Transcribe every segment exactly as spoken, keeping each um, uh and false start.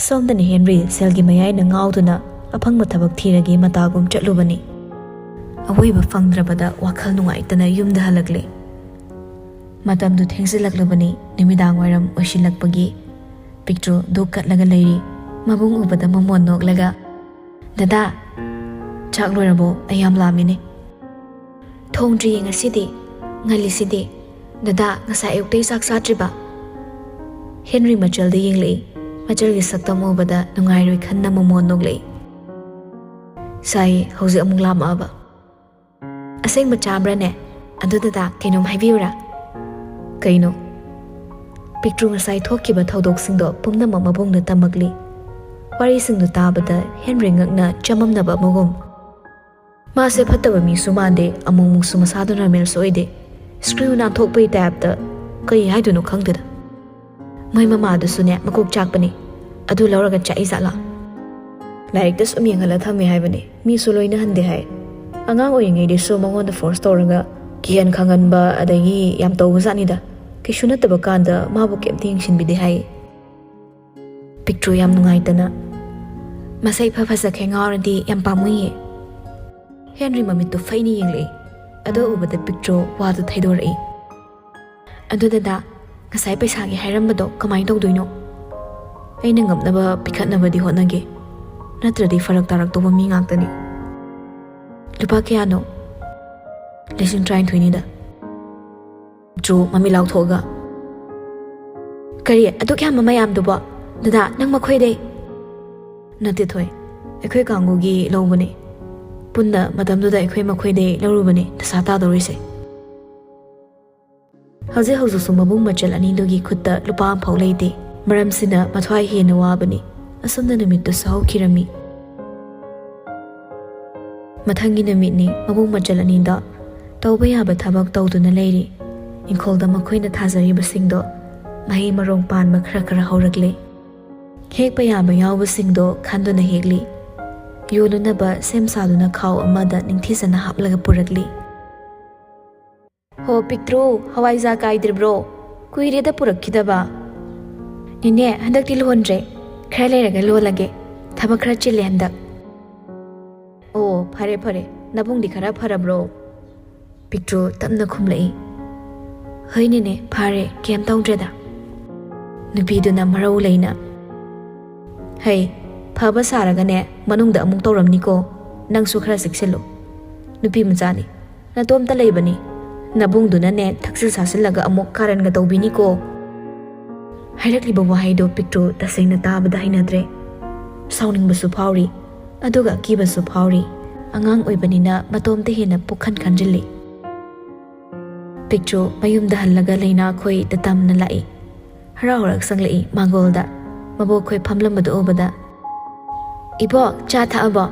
ꯁꯣꯝꯗꯅ Henry ꯁꯦꯜꯒꯤ ꯃꯌꯥꯏꯅ ꯉꯥꯎꯗꯨꯅ ꯑꯐꯪꯕ ꯊꯕꯛ ꯊꯤꯔꯒꯦ ꯃꯇꯥꯒꯨꯝ ꯆꯠꯂꯨꯕꯅꯤ꯫ ꯑꯋꯣꯏꯕ ꯐꯪꯗ꯭ꯔꯕꯗ ꯋꯥꯈꯜ ꯅꯨꯡꯉꯥꯏꯇꯅ ꯌꯨꯝꯗ ꯍꯜꯂꯛꯂꯦ꯫ ꯃꯇꯝꯗꯨ ꯊꯦꯡꯖꯤꯜꯂꯛꯂꯕꯅꯤ, ꯅꯨꯃꯤꯗꯥꯡ ꯋꯥꯏꯔꯝ ꯑꯣꯏꯁꯤꯜꯂꯛꯄꯒꯤ꯫ ꯄꯤꯛꯇ꯭ꯔꯨ ꯗꯨꯛ ꯀꯠꯂꯒ ꯂꯩꯔꯤ꯫ ꯃꯕꯨꯡ ꯎꯕꯗ ꯃꯃꯣꯟ ꯅꯣꯛꯂꯒ, "ꯗꯗꯥ, ꯆꯥꯛ ꯂꯣꯏꯔꯕꯣ? ꯑꯩ ꯌꯥꯝ ꯂꯥꯝꯃꯤꯅꯦ꯫" "ꯊꯣꯡꯗ꯭ꯔꯤꯌꯦ ꯉꯁꯤꯗꯤ꯫ ꯉꯜꯂꯤꯁꯤꯗꯤ꯫ ꯗꯗꯥ, ꯉꯁꯥꯏ ꯑꯌꯨꯛꯇꯩ ꯆꯥꯛ ꯆꯥꯗ꯭ꯔꯤꯕ?" ꯍꯦꯟꯔꯤ ꯃꯆꯜꯗ ꯌꯦꯡꯂꯛꯏ꯫ ꯃꯆꯜꯒꯤ ꯁꯛꯇꯝ ꯎꯕꯗ ꯅꯨꯡꯉꯥꯏꯔꯣꯏ ꯈꯟꯅ ꯃꯃꯣꯟ ꯅꯣꯛꯂꯛꯏ꯫ "ꯆꯥꯏꯌꯦ, ꯍꯧꯖꯤꯛ ꯑꯃꯨꯛ ꯂꯥꯝꯃꯛꯑꯕ꯫" "ꯑꯁꯦꯡꯕ ꯆꯥꯕ꯭ꯔꯥꯅꯦ? ꯑꯗꯨ ꯗꯗꯥ, ꯀꯩꯅꯣꯝ ꯍꯥꯏꯕꯤꯌꯨꯔꯥ?" "ꯀꯩꯅꯣ?" ꯄꯤꯛꯇ꯭ꯔꯨ ꯉꯁꯥꯏ ꯊꯣꯛꯈꯤꯕ ꯊꯧꯗꯣꯛꯁꯤꯡꯗꯣ ꯄꯨꯝꯅꯃꯛ ꯃꯕꯨꯡꯅ ꯇꯝꯃꯛꯂꯤ꯫ ꯋꯥꯔꯤꯁꯤꯡꯗꯨ ꯇꯥꯕꯗ ꯍꯦꯟꯔꯤ ꯉꯛꯅ ꯆꯃꯝꯅꯕ ꯑꯃꯒꯨꯝ꯫ "ꯃꯥꯁꯦ ꯐꯠꯇꯕ ꯃꯤꯁꯨ ꯃꯥꯟꯗꯦ, ꯑꯃꯨꯛꯃꯨꯛꯁꯨ ꯃꯁꯥꯗꯣ ꯅꯣꯔꯃꯦꯜꯁꯨ ꯑꯣꯏꯗꯦ꯫ ꯁ꯭ꯀ꯭ꯔꯤꯟ ꯅꯥꯟꯊꯣꯛꯄꯒꯤ ꯇꯥꯏꯞꯇ꯫ ꯀꯩ ꯍꯥꯏꯗꯣꯏꯅꯣ ꯈꯪꯗꯦꯗ꯫ ꯃꯣꯏ ꯃꯃꯥꯗꯨꯁꯨꯅꯦ ꯃꯀꯣꯛ ꯆꯥꯛꯄꯅꯦ꯫ ꯑꯗꯨ ꯂꯧꯔꯒ ꯆꯥꯛꯏ ꯖꯥꯠꯂꯥ? ꯂꯥꯏꯔꯤꯛꯇ ꯁꯨꯝ ꯌꯦꯡꯍꯜꯂ ꯊꯝꯃꯦ ꯍꯥꯏꯕꯅꯦ꯫ ꯃꯤꯁꯨ ꯂꯣꯏꯅꯍꯟꯗꯦ ꯍꯥꯏ꯫ ꯑꯉꯥꯡ ꯑꯣꯏꯔꯤꯉꯩꯗꯁꯨ ꯃꯉꯣꯟꯗ ꯐꯣꯔꯁ ꯇꯧꯔꯒ ꯀꯤꯍꯟ ꯈꯪꯍꯟꯕ ꯑꯗꯒꯤ ꯌꯥꯝ ꯇꯧꯕꯖꯥꯠꯅꯤꯗ꯫ ꯀꯩꯁꯨ ꯅꯠꯇꯕ ꯀꯥꯟꯗ ꯃꯥꯕꯨ ꯀꯩꯝꯇ ꯌꯦꯡꯁꯤꯟꯕꯤꯗꯦ ꯍꯥꯏ꯫" ꯄꯤꯛꯇ꯭ꯔꯨ ꯌꯥꯝ ꯅꯨꯡꯉꯥꯏꯇꯅ, "ꯃꯁꯛ ꯏꯐ ꯐꯖꯈꯩ ꯉꯥꯎꯔꯗꯤ ꯌꯥꯝ ꯄꯥꯝꯃꯨꯏꯌꯦ꯫" ꯍꯦꯟꯔꯤ ꯃꯃꯤꯠꯇꯨ ꯐꯩꯅ ꯌꯦꯡꯂꯛꯏ꯫ ꯑꯗꯨ ꯎꯕꯗ ꯄꯤꯛꯇ꯭ꯔꯨ ꯋꯥꯗꯨ ꯊꯩꯗꯣꯔꯛꯏ꯫ "ꯑꯗꯨ ꯗꯗꯥ, ꯉꯁꯥꯏ ꯄꯩꯁꯥꯒꯤ ꯍꯥꯏꯔꯝꯕꯗꯣ ꯀꯃꯥꯏꯅ ꯇꯧꯗꯣꯏꯅꯣ?" "ꯑꯩꯅ ꯉꯝꯅꯕ ꯄꯤꯈꯠꯅꯕꯗꯤ ꯍꯣꯠꯅꯒꯦ꯫ ꯅꯠꯇ꯭ꯔꯗꯤ ꯐꯔꯛ ꯇꯥꯔꯛꯇꯧꯕ ꯃꯤ ꯉꯥꯛꯇꯅꯤ꯫" "ꯂꯨꯄꯥ ꯀꯌꯥꯅꯣ?" "ꯂꯤꯁꯤꯡ ꯇꯔꯥꯅꯤꯊꯣꯏꯅꯤꯗ꯫" ꯄꯤꯛꯇ꯭ꯔꯨ ꯃꯃꯤꯠ ꯂꯥꯎꯊꯣꯛꯑꯒ, "ꯀꯔꯤ? ꯑꯗꯨꯛ ꯌꯥꯝꯕ ꯃꯌꯥꯝꯗꯨꯕꯣ? ꯗꯗꯥ, ꯅꯪ ꯃꯈꯣꯏꯗꯩ?" "ꯅꯠꯇꯦ ꯊꯣꯏ, ꯑꯩꯈꯣꯏ ꯀꯥꯡꯕꯨꯒꯤ ꯂꯧꯕꯅꯦ꯫ ꯄꯨꯟꯅ ꯃꯇꯝꯗꯨꯗ ꯑꯩꯈꯣꯏ ꯃꯈꯣꯏꯗꯩ ꯂꯧꯔꯨꯕꯅꯦ ꯗꯁꯥ ꯇꯥꯗꯧꯔꯤꯁꯦ꯫" ꯍꯧꯖꯤꯛ ꯍꯧꯖꯤꯛꯁꯨ ꯃꯕꯨꯡ ꯃꯆꯜ ꯑꯅꯤꯗꯨꯒꯤ ꯈꯨꯠꯇ ꯂꯨꯄꯥ ꯑꯃꯐꯥꯎ ꯂꯩꯇꯦ꯫ ꯃꯔꯝꯁꯤꯅ ꯃꯊ꯭ꯋꯥꯏ ꯍꯦꯟꯅ ꯋꯥꯕꯅꯤ꯫ ꯑꯁꯨꯝꯅ ꯅꯨꯃꯤꯠꯇꯨ ꯁꯥꯍꯧꯈꯤꯔꯝꯃꯤ꯫ ꯃꯊꯪꯒꯤ ꯅꯨꯃꯤꯠꯅꯤ꯫ ꯃꯕꯨꯡ ꯃꯆꯜ ꯑꯅꯤꯗ ꯇꯧꯕ ꯌꯥꯕ ꯊꯕꯛ ꯇꯧꯗꯨꯅ ꯂꯩꯔꯤ꯫ ꯏꯪꯈꯣꯜꯗ ꯃꯈꯣꯏꯅ ꯊꯥꯖꯔꯤꯕꯁꯤꯡꯗꯣ ꯃꯍꯩ ꯃꯔꯣꯡ ꯄꯥꯟꯕ ꯈꯔ ꯈꯔ ꯍꯧꯔꯛꯂꯦ꯫ ꯍꯦꯛꯄ ꯌꯥꯕ ꯌꯥꯎꯕꯁꯤꯡꯗꯣ ꯈꯟꯗꯨꯅ ꯍꯦꯛꯂꯤ꯫ ꯌꯣꯜꯂꯨꯅꯕ ꯁꯦꯝ ꯁꯥꯗꯨꯅ ꯈꯥꯎ ꯑꯃꯗ ꯅꯤꯡꯊꯤꯖꯅ ꯍꯥꯞꯂꯒ ꯄꯨꯔꯛꯂꯤ꯫ "ꯍꯣ ꯄꯤꯛꯇ꯭ꯔꯨ, ꯍꯋꯥꯏꯖꯥ ꯀꯥꯏꯗ꯭ꯔꯤꯕ꯭ꯔꯣ? ꯀꯨꯏꯔꯦꯗ ꯄꯨꯔꯛꯈꯤꯗꯕ꯫" "ꯅꯦꯅꯦ, ꯍꯟꯗꯛꯇꯤ ꯂꯣꯟꯗ꯭ꯔꯦ꯫ ꯈꯔ ꯂꯩꯔꯒ ꯂꯣꯜꯂꯒꯦ, ꯊꯕꯛ ꯈꯔ ꯆꯤꯜꯂꯦ ꯍꯟꯗꯛ꯫ ꯑꯣ, ꯐꯔꯦ ꯐꯔꯦ, ꯅꯕꯨꯡꯗꯤ ꯈꯔ ꯐꯔꯕ꯭ꯔꯣ? ꯄꯤꯛꯇ꯭ꯔꯨ ꯇꯞꯅ ꯈꯨꯝꯂꯛꯏ꯫ ꯍꯣꯏꯅꯦꯅꯦ, ꯐꯔꯦ, ꯀꯩꯝ ꯇꯧꯗ꯭ꯔꯦꯗ꯫ ꯅꯨꯄꯤꯗꯨꯅ ꯃꯔꯧ ꯂꯩꯅ, ꯍꯩ, ꯐꯕ ꯁꯥꯔꯒꯅꯦ, ꯃꯅꯨꯡꯗ ꯑꯃꯨꯛ ꯇꯧꯔꯝꯅꯤꯀꯣ, ꯅꯪꯁꯨ ꯈꯔ ꯆꯦꯛꯁꯤꯜꯂꯨ꯫ ꯅꯨꯄꯤ ꯃꯆꯥꯅꯤ, ꯅꯇꯣꯝꯇ ꯂꯩꯕꯅꯤ, ꯅꯕꯨꯡꯗꯨꯅꯅꯦ ꯊꯛꯆꯤꯜ ꯆꯥꯁꯤꯜꯂꯒ ꯑꯃꯨꯛ ꯀꯥꯔꯟꯒ ꯇꯧꯕꯤꯅꯤꯀꯣ꯫ ꯍꯥꯏꯔꯛꯂꯤꯕ ꯋꯥꯍꯩꯗꯣ ꯄꯤꯛꯇ꯭ꯔꯨ ꯇꯁꯦꯡꯅ ꯇꯥꯕꯗ ꯍꯩꯅꯗ꯭ꯔꯦ꯫ ꯁꯥꯎꯅꯤꯡꯕꯁꯨ ꯐꯥꯎꯔꯤ, ꯑꯗꯨꯒ ꯑꯀꯤꯕꯁꯨ ꯐꯥꯎꯔꯤ꯫ ꯑꯉꯥꯡ ꯑꯣꯏꯕꯅꯤꯅ ꯃꯇꯣꯝꯇ ꯍꯦꯟꯅ ꯄꯨꯛꯈꯟ ꯈꯟꯖꯤꯜꯂꯤ꯫ ꯄꯤꯛꯇ꯭ꯔꯨ ꯃꯌꯨꯝꯗ ꯍꯜꯂꯒ ꯂꯩꯅꯥꯈꯣꯏ ꯇꯇꯝꯅ ꯂꯥꯛꯏ꯫ ꯍꯔꯥꯎ ꯍꯔꯥꯎ ꯆꯪꯂꯛꯏ ꯃꯥꯡꯒꯣꯜꯗ꯫ ꯃꯕꯣꯛꯈꯣꯏ ꯐꯝꯂꯝꯕꯗꯨ ꯎꯕꯗ, "ꯏꯕꯣꯛ, ꯆꯥ ꯊꯛꯑꯕꯣ?"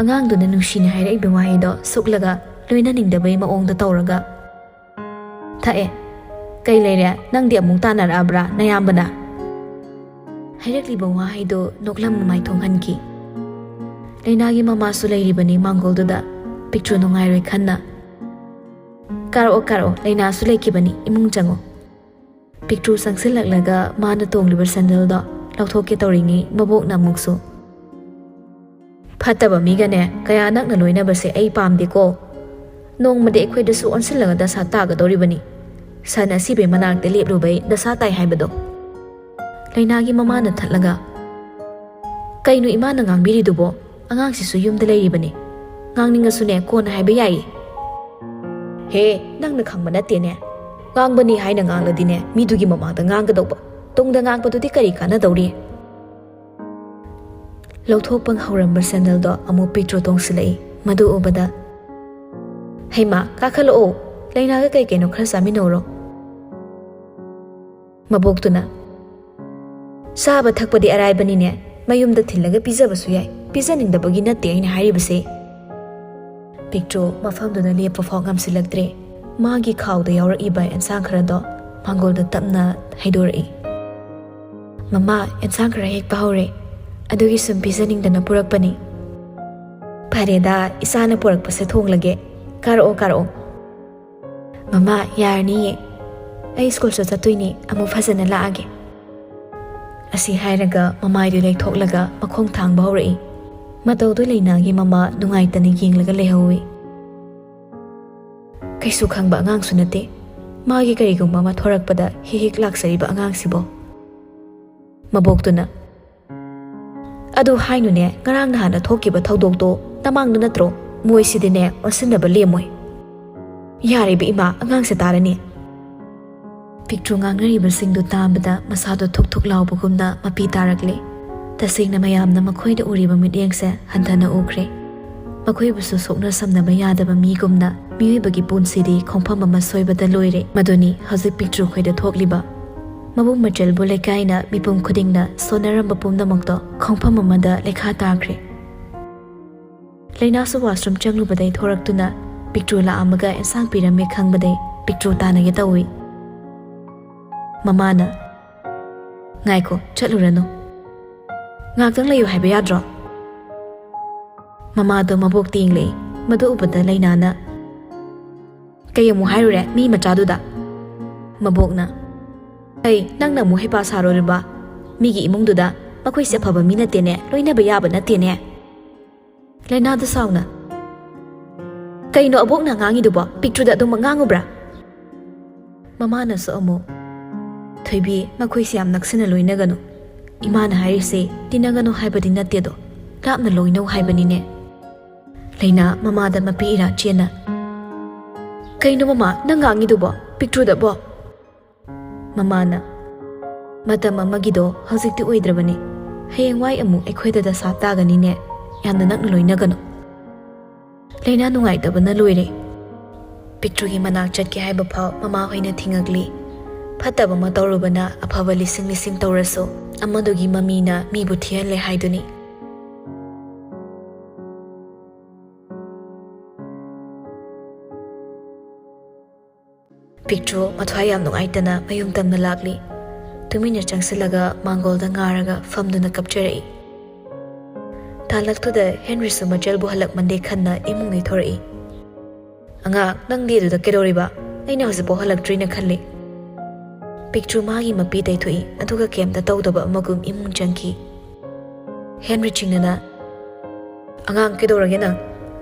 ꯑꯉꯥꯡꯗꯨꯅ ꯅꯨꯡꯁꯤꯅ ꯍꯥꯏꯔꯛꯏꯕ ꯋꯥꯍꯩꯗꯣ ꯁꯨꯛꯂꯒ ꯂꯣꯏꯅꯅꯤꯡꯗꯕꯩ ꯃꯑꯣꯡꯗ ꯇꯧꯔꯒ, "ꯊꯛꯑꯦ꯫ ꯀꯩ ꯂꯩꯔꯦ? ꯅꯪꯗꯤ ꯑꯃꯨꯛ ꯇꯥꯟꯅꯔꯛꯑꯕ꯭ꯔꯥ ꯅꯌꯥꯝꯕꯅ?" ꯍꯥꯏꯔꯛꯂꯤꯕ ꯋꯥꯍꯩꯗꯣ ꯅꯣꯛꯂꯝ ꯃꯃꯥꯏ ꯊꯣꯡꯍꯟꯈꯤ꯫ ꯂꯩꯅꯥꯒꯤ ꯃꯃꯥꯁꯨ ꯂꯩꯔꯤꯕꯅꯤ ꯃꯥꯡꯒꯣꯜꯗꯨꯗ꯫ ꯄꯤꯛꯇ꯭ꯔꯨ ꯅꯨꯡꯉꯥꯏꯔꯣꯏ ꯈꯟꯅ, "ꯀꯥꯔꯛꯑꯣ, ꯀꯥꯔꯛꯑꯣ, ꯂꯩꯅꯥꯁꯨ ꯂꯩꯈꯤꯕꯅꯤ, ꯏꯃꯨꯡ ꯆꯪꯉꯣ꯫" ꯄꯤꯛꯇ꯭ꯔꯨ ꯆꯪꯁꯤꯜꯂꯛꯂꯒ ꯃꯥꯅ ꯇꯣꯡꯂꯤꯕ ꯁꯦꯟꯗꯜꯗꯣ ꯂꯧꯊꯣꯛꯀꯦ ꯇꯧꯔꯤꯉꯩ ꯃꯕꯣꯛꯅ ꯑꯃꯨꯛꯁꯨ, "ꯐꯠꯇꯕ ꯃꯤꯒꯅꯦ ꯀꯌꯥ ꯅꯛꯅ ꯂꯣꯏꯅꯕꯁꯦ ꯑꯩ ꯄꯥꯝꯗꯦꯀꯣ꯫ ꯅꯣꯡꯃꯗꯤ ꯑꯩꯈꯣꯏꯗꯁꯨ ꯑꯣꯟꯁꯤꯜꯂꯒ ꯗꯁꯥ ꯇꯥꯒꯗꯧꯔꯤꯕꯅꯤ꯫ ꯁꯟ ꯑꯁꯤꯕꯩ ꯃꯅꯥꯛꯇ ꯂꯦꯞꯂꯨꯕꯩ ꯗꯁꯥ ꯇꯥꯏ ꯍꯥꯏꯕꯗꯣ꯫" ꯂꯩꯅꯥꯒꯤ ꯃꯃꯥꯅ ꯊꯠꯂꯒ, "ꯀꯩꯅꯣ ꯏꯃꯥꯅ ꯉꯥꯡꯕꯤꯔꯤꯗꯨꯕꯣ? ꯑꯉꯥꯡꯁꯤꯁꯨ ꯌꯨꯝꯗ ꯂꯩꯔꯤꯕꯅꯤ꯫ ꯉꯥꯡꯅꯤꯡꯉꯁꯨꯅꯦ ꯀꯣꯟꯅ ꯍꯥꯏꯕ ꯌꯥꯏꯌꯦ꯫" "ꯍꯦ, ꯅꯪꯅ ꯈꯪꯕ ꯅꯠꯇꯦꯅꯦ꯫ ꯉꯥꯡꯕꯅꯤ ꯍꯥꯏꯅ ꯉꯥꯡꯂꯗꯤꯅꯦ ꯃꯤꯗꯨꯒꯤ ꯃꯃꯥꯡꯗ ꯉꯥꯡꯒꯗꯧꯕ꯫ ꯇꯨꯡꯗ ꯉꯥꯡꯕꯗꯨꯗꯤ ꯀꯔꯤ ꯀꯥꯟꯅꯗꯧꯔꯤ?" ꯂꯧꯊꯣꯛꯄ ꯍꯧꯔꯝꯕ ꯁꯦꯟꯗꯜꯗꯣ ꯑꯃꯨꯛ ꯄꯤꯛꯇ꯭ꯔꯨ ꯇꯣꯡꯁꯤꯜꯂꯛꯏ꯫ ꯃꯗꯨ ꯎꯕꯗ, "ꯍꯩꯃꯥ, ꯀꯥꯈꯠꯂꯛꯑꯣ, ꯂꯩꯅꯥꯒ ꯀꯩ ꯀꯩꯅꯣ ꯈꯔ ꯆꯥꯃꯤꯟꯅꯧꯔꯣ꯫" ꯃꯕꯣꯛꯇꯨꯅ, "ꯆꯥꯕ ꯊꯛꯄꯗꯤ ꯑꯔꯥꯏꯕꯅꯤꯅꯦ, ꯃꯌꯨꯝꯗ ꯊꯤꯜꯂꯒ ꯄꯤꯖꯕꯁꯨ ꯌꯥꯏ, ꯄꯤꯖꯅꯤꯡꯗꯕꯒꯤ ꯅꯠꯇꯦ ꯑꯩꯅ ꯍꯥꯏꯔꯤꯕꯁꯦ꯫" ꯄꯤꯛꯇ꯭ꯔꯨ ꯃꯐꯝꯗꯨꯗ ꯂꯦꯞꯄ ꯐꯥꯎ ꯉꯝꯁꯤꯜꯂꯛꯇ꯭ꯔꯦ꯫ ꯃꯥꯒꯤ ꯈꯥꯎꯗ ꯌꯥꯎꯔꯛꯏꯕ ꯑꯦꯟꯁꯥꯡ ꯈꯔꯗꯣ ꯃꯥꯡꯒꯣꯜꯗ ꯇꯞꯅ ꯍꯩꯗꯣꯔꯛꯏ꯫ "ꯃꯃꯥ, ꯑꯦꯟꯁꯥꯡ ꯈꯔ ꯍꯦꯛꯄ ꯍꯧꯔꯦ, ꯑꯗꯨꯒꯤ ꯁꯨꯝ ꯄꯤꯖꯅꯤꯡꯗꯅ ꯄꯨꯔꯛꯄꯅꯤ꯫" "ꯐꯔꯦꯗ, ꯏꯆꯥꯅ ꯄꯨꯔꯛꯄꯁꯦ ꯊꯣꯡꯂꯒꯦ꯫ ꯀꯥꯔꯛꯑꯣ, ꯀꯥꯔꯛꯑꯣ꯫" "ꯃꯃꯥ, ꯌꯥꯔꯅꯤꯌꯦ, ꯑꯩ ꯁ꯭ꯀꯨꯜꯁꯨ ꯆꯠꯇꯣꯏꯅꯤ, ꯑꯃꯨꯛ ꯐꯖꯅ ꯂꯥꯛꯑꯒꯦ꯫" ꯑꯁꯤ ꯍꯥꯏꯔꯒ ꯃꯃꯥꯏꯗꯨ ꯂꯩꯊꯣꯛꯂꯒ ꯃꯈꯣꯡ ꯊꯥꯡꯕ ꯍꯧꯔꯛꯏ꯫ ꯃꯇꯧꯗꯨ ꯂꯩꯅꯥꯒꯤ ꯃꯃꯥ ꯅꯨꯡꯉꯥꯏꯇꯅ ꯌꯦꯡꯂꯒ ꯂꯩꯍꯧꯏ꯫ "ꯀꯩꯁꯨ ꯈꯪꯕ ꯑꯉꯥꯡꯁꯨ ꯅꯠꯇꯦ꯫ ꯃꯥꯒꯤ ꯀꯔꯤꯒꯨꯝꯕ ꯑꯃ ꯊꯣꯔꯛꯄꯗ ꯍꯤꯛ ꯍꯤꯛ ꯂꯥꯛꯆꯔꯤꯕ ꯑꯉꯥꯡꯁꯤꯕꯣ?" ꯃꯕꯣꯛꯇꯨꯅ, "ꯑꯗꯨ ꯍꯥꯏꯅꯨꯅꯦ, ꯉꯔꯥꯡ ꯅꯍꯥꯟꯗ ꯊꯣꯛꯈꯤꯕ ꯊꯧꯗꯣꯛꯇꯣ ꯅꯃꯥꯡꯗ ꯅꯠꯇ꯭ꯔꯣ? ꯃꯣꯏꯁꯤꯗꯤꯅꯦ ꯑꯣꯟꯁꯤꯟꯅꯕ ꯂꯦꯝꯃꯣꯏ꯫ ꯌꯥꯔꯦꯕ ꯏꯃꯥ, ꯑꯉꯥꯡꯁꯦ ꯇꯥꯔꯅꯤ꯫" ꯄꯤꯛꯇ꯭ꯔꯨ ꯉꯥꯡꯅꯔꯤꯕꯁꯤꯡꯗꯨ ꯇꯥꯕꯗ ꯃꯁꯥꯗꯣ ꯊꯨꯛ ꯊꯨꯛ ꯂꯥꯎꯕꯒꯨꯝꯅ ꯃꯄꯤ ꯇꯥꯔꯛꯂꯦ꯫ ꯇꯁꯦꯡꯅ ꯃꯌꯥꯝꯅ ꯃꯈꯣꯏꯗ ꯎꯔꯤꯕ ꯃꯤꯠꯌꯦꯡꯁꯦ ꯍꯟꯊꯅ ꯎꯈ꯭ꯔꯦ꯫ ꯃꯈꯣꯏꯕꯨꯁꯨ ꯁꯣꯛꯅ ꯁꯝꯅꯕ ꯌꯥꯗꯕ ꯃꯤꯒꯨꯝꯅ ꯃꯤꯑꯣꯏꯕꯒꯤ ꯄꯨꯟꯁꯤꯗꯤ ꯈꯣꯡꯐꯝ ꯑꯃ ꯁꯣꯏꯕꯗ ꯂꯣꯏꯔꯦ꯫ ꯃꯗꯨꯅꯤ ꯍꯧꯖꯤꯛ ꯄꯤꯛꯇ꯭ꯔꯨ ꯈꯣꯏꯗ ꯊꯣꯛꯂꯤꯕ꯫ ꯃꯕꯨꯡ ꯃꯆꯜꯕꯨ ꯂꯩꯀꯥꯏꯅ ꯃꯤꯄꯨꯝ ꯈꯨꯗꯤꯡꯅ ꯁꯣꯟꯅꯔꯝꯕ ꯄꯨꯝꯅꯃꯛꯇꯣ ꯈꯣꯡꯐꯝ ꯑꯃꯗ ꯂꯩꯈꯥ ꯇꯥꯈ꯭ꯔꯦ꯫ ꯂꯩꯅꯥꯁꯨ ꯋꯥꯁꯔꯨꯝ ꯆꯪꯂꯨꯕꯗꯩ ꯊꯣꯔꯛꯇꯨꯅ ꯄꯤꯛꯇ꯭ꯔꯨ ꯂꯥꯛꯑꯝꯃꯒ ꯑꯦꯟꯁꯥꯡ ꯄꯤꯔꯝꯃꯦ ꯈꯪꯕꯗꯩ ꯄꯤꯛꯇ꯭ꯔꯨ ꯇꯥꯟꯅꯒꯦ ꯇꯧꯏ꯫ ꯃꯃꯥꯅ, "ꯉꯥꯏꯈꯣ, ꯆꯠꯂꯨꯔꯅꯨ꯫ ꯉꯥꯛꯇꯪ ꯂꯩꯌꯨ ꯍꯥꯏꯕ ꯌꯥꯗ꯭ꯔꯣ?" ꯃꯃꯥꯗꯣ ꯃꯕꯣꯛ ꯇꯦꯡꯂꯦ꯫ ꯃꯗꯨ ꯎꯕꯗ ꯂꯩꯅꯥꯅ, "ꯀꯩ ꯑꯃꯨꯛ ꯍꯥꯏꯔꯨꯔꯦ? ꯃꯤ ꯃꯆꯥꯗꯨꯗ?" ꯃꯕꯣꯛꯅ, "ꯑꯩ, ꯅꯪꯅ ꯑꯃꯨꯛ ꯍꯩꯄꯥ ꯁꯥꯔꯨꯔꯤꯕ? ꯃꯤꯒꯤ ꯏꯃꯨꯡꯗꯨꯗ? ꯃꯈꯣꯏꯁꯦ ꯑꯐꯕ ꯃꯤ ꯅꯠꯇꯦꯅꯦ, ꯂꯣꯏꯅꯕ ꯌꯥꯕ ꯅꯠꯇꯦꯅꯦ꯫" ꯂꯩꯅꯥꯗꯨ ꯁꯥꯎꯅ, "ꯀꯩꯅꯣ ꯑꯕꯣꯛꯅ ꯉꯥꯡꯉꯤꯗꯨꯕꯣ? ꯄꯤꯛꯇ꯭ꯔꯨꯗ ꯑꯗꯨꯃꯛ ꯉꯥꯡꯉꯨꯕ꯭ꯔꯥ?" ꯃꯃꯥꯅꯁꯨ ꯑꯃꯨꯛ, "ꯊꯣꯏꯕꯤ, ꯃꯈꯣꯏꯁꯦ ꯌꯥꯝ ꯅꯛꯁꯤꯟꯅ ꯂꯣꯏꯅꯒꯅꯨ꯫ ꯏꯃꯥꯅ ꯍꯥꯏꯔꯤꯁꯦ ꯇꯤꯟꯅꯒꯅꯨ ꯍꯥꯏꯕꯗꯤ ꯅꯠꯇꯦꯗꯣ, ꯂꯥꯞꯅ ꯂꯣꯏꯅꯧ ꯍꯥꯏꯕꯅꯤꯅꯦ꯫" ꯂꯩꯅꯥ ꯃꯃꯥꯗ ꯃꯄꯤ ꯏꯔꯥ ꯆꯦꯟꯅ, "ꯀꯩꯅꯣ ꯃꯃꯥ, ꯅꯪ ꯉꯥꯡꯉꯤꯗꯨꯕꯣ? ꯄꯤꯛꯇ꯭ꯔꯨꯗꯕꯣ?" ꯃꯃꯥꯅ, "ꯃꯇꯝ ꯑꯃꯒꯤꯗꯣ ꯍꯧꯖꯤꯛꯇꯤ ꯑꯣꯏꯗ꯭ꯔꯕꯅꯤ꯫ ꯍꯌꯦꯡꯋꯥꯏ ꯑꯃꯨꯛ ꯑꯩꯈꯣꯏꯗ ꯗꯁꯥ ꯇꯥꯒꯅꯤꯅꯦ꯫ ꯌꯥꯝꯅ ꯅꯛꯅ ꯂꯣꯏꯅꯒꯅꯨ꯫" ꯂꯩꯅꯥ ꯅꯨꯡꯉꯥꯏꯇꯕꯅ ꯂꯣꯏꯔꯦ꯫ ꯄꯤꯛꯇ꯭ꯔꯨꯒꯤ ꯃꯅꯥꯛ ꯆꯠꯀꯦ ꯍꯥꯏꯕ ꯐꯥꯎ ꯃꯃꯥꯍꯣꯏꯅ ꯊꯤꯡꯉꯛꯂꯤ꯫ ꯐꯠꯇꯕ ꯑꯃ ꯇꯧꯔꯨꯕꯅ ꯑꯐꯕ ꯂꯤꯁꯤꯡ ꯂꯤꯁꯤꯡ ꯇꯧꯔꯁꯨ ꯑꯃꯗꯨꯒꯤ ꯃꯃꯤꯅ ꯃꯤꯕꯨ ꯊꯤꯍꯜꯂꯦ ꯍꯥꯏꯗꯨꯅꯤ꯫ ꯄꯤꯛꯇ꯭ꯔꯨ ꯃꯊ꯭ꯋꯥꯏ ꯌꯥꯝ ꯅꯨꯡꯉꯥꯏꯇꯅ ꯃꯌꯨꯝ ꯇꯝꯅ ꯂꯥꯛꯂꯤ꯫ ꯇꯨꯃꯤꯟꯅ ꯆꯪꯁꯤꯜꯂꯒ ꯃꯥꯡꯒꯣꯜꯗ ꯉꯥꯔꯒ ꯐꯝꯗꯨꯅ ꯀꯞꯆꯔꯛꯏ꯫ ꯇꯥꯂꯛꯇꯨꯗ ꯍꯦꯟꯔꯤꯁꯨ ꯃꯆꯜꯕꯨ ꯍꯜꯂꯛꯃꯟꯗꯦ ꯈꯟꯅ ꯏꯃꯨꯡꯗꯩ ꯊꯣꯔꯛꯏ꯫ "ꯑꯉꯥꯡ, ꯅꯪꯗꯤ ꯑꯗꯨꯗ ꯀꯩꯗꯧꯔꯤꯕ? ꯑꯩꯅ ꯍꯧꯖꯤꯛꯐꯥꯎ ꯍꯜꯂꯛꯇ꯭ꯔꯤꯅ ꯈꯜꯂꯤ꯫" ꯄꯤꯛꯇ꯭ꯔꯨ ꯃꯥꯒꯤ ꯃꯄꯤ ꯇꯩꯊꯣꯛꯏ, ꯑꯗꯨꯒ ꯀꯩꯝꯇ ꯇꯧꯗꯕ ꯑꯃꯒꯨꯝ ꯏꯃꯨꯡ ꯆꯪꯈꯤ꯫ ꯍꯦꯟꯔꯤ ꯆꯤꯡꯅꯅ, "ꯑꯉꯥꯡ, ꯀꯩꯗꯧꯔꯒꯦ ꯅꯪ?"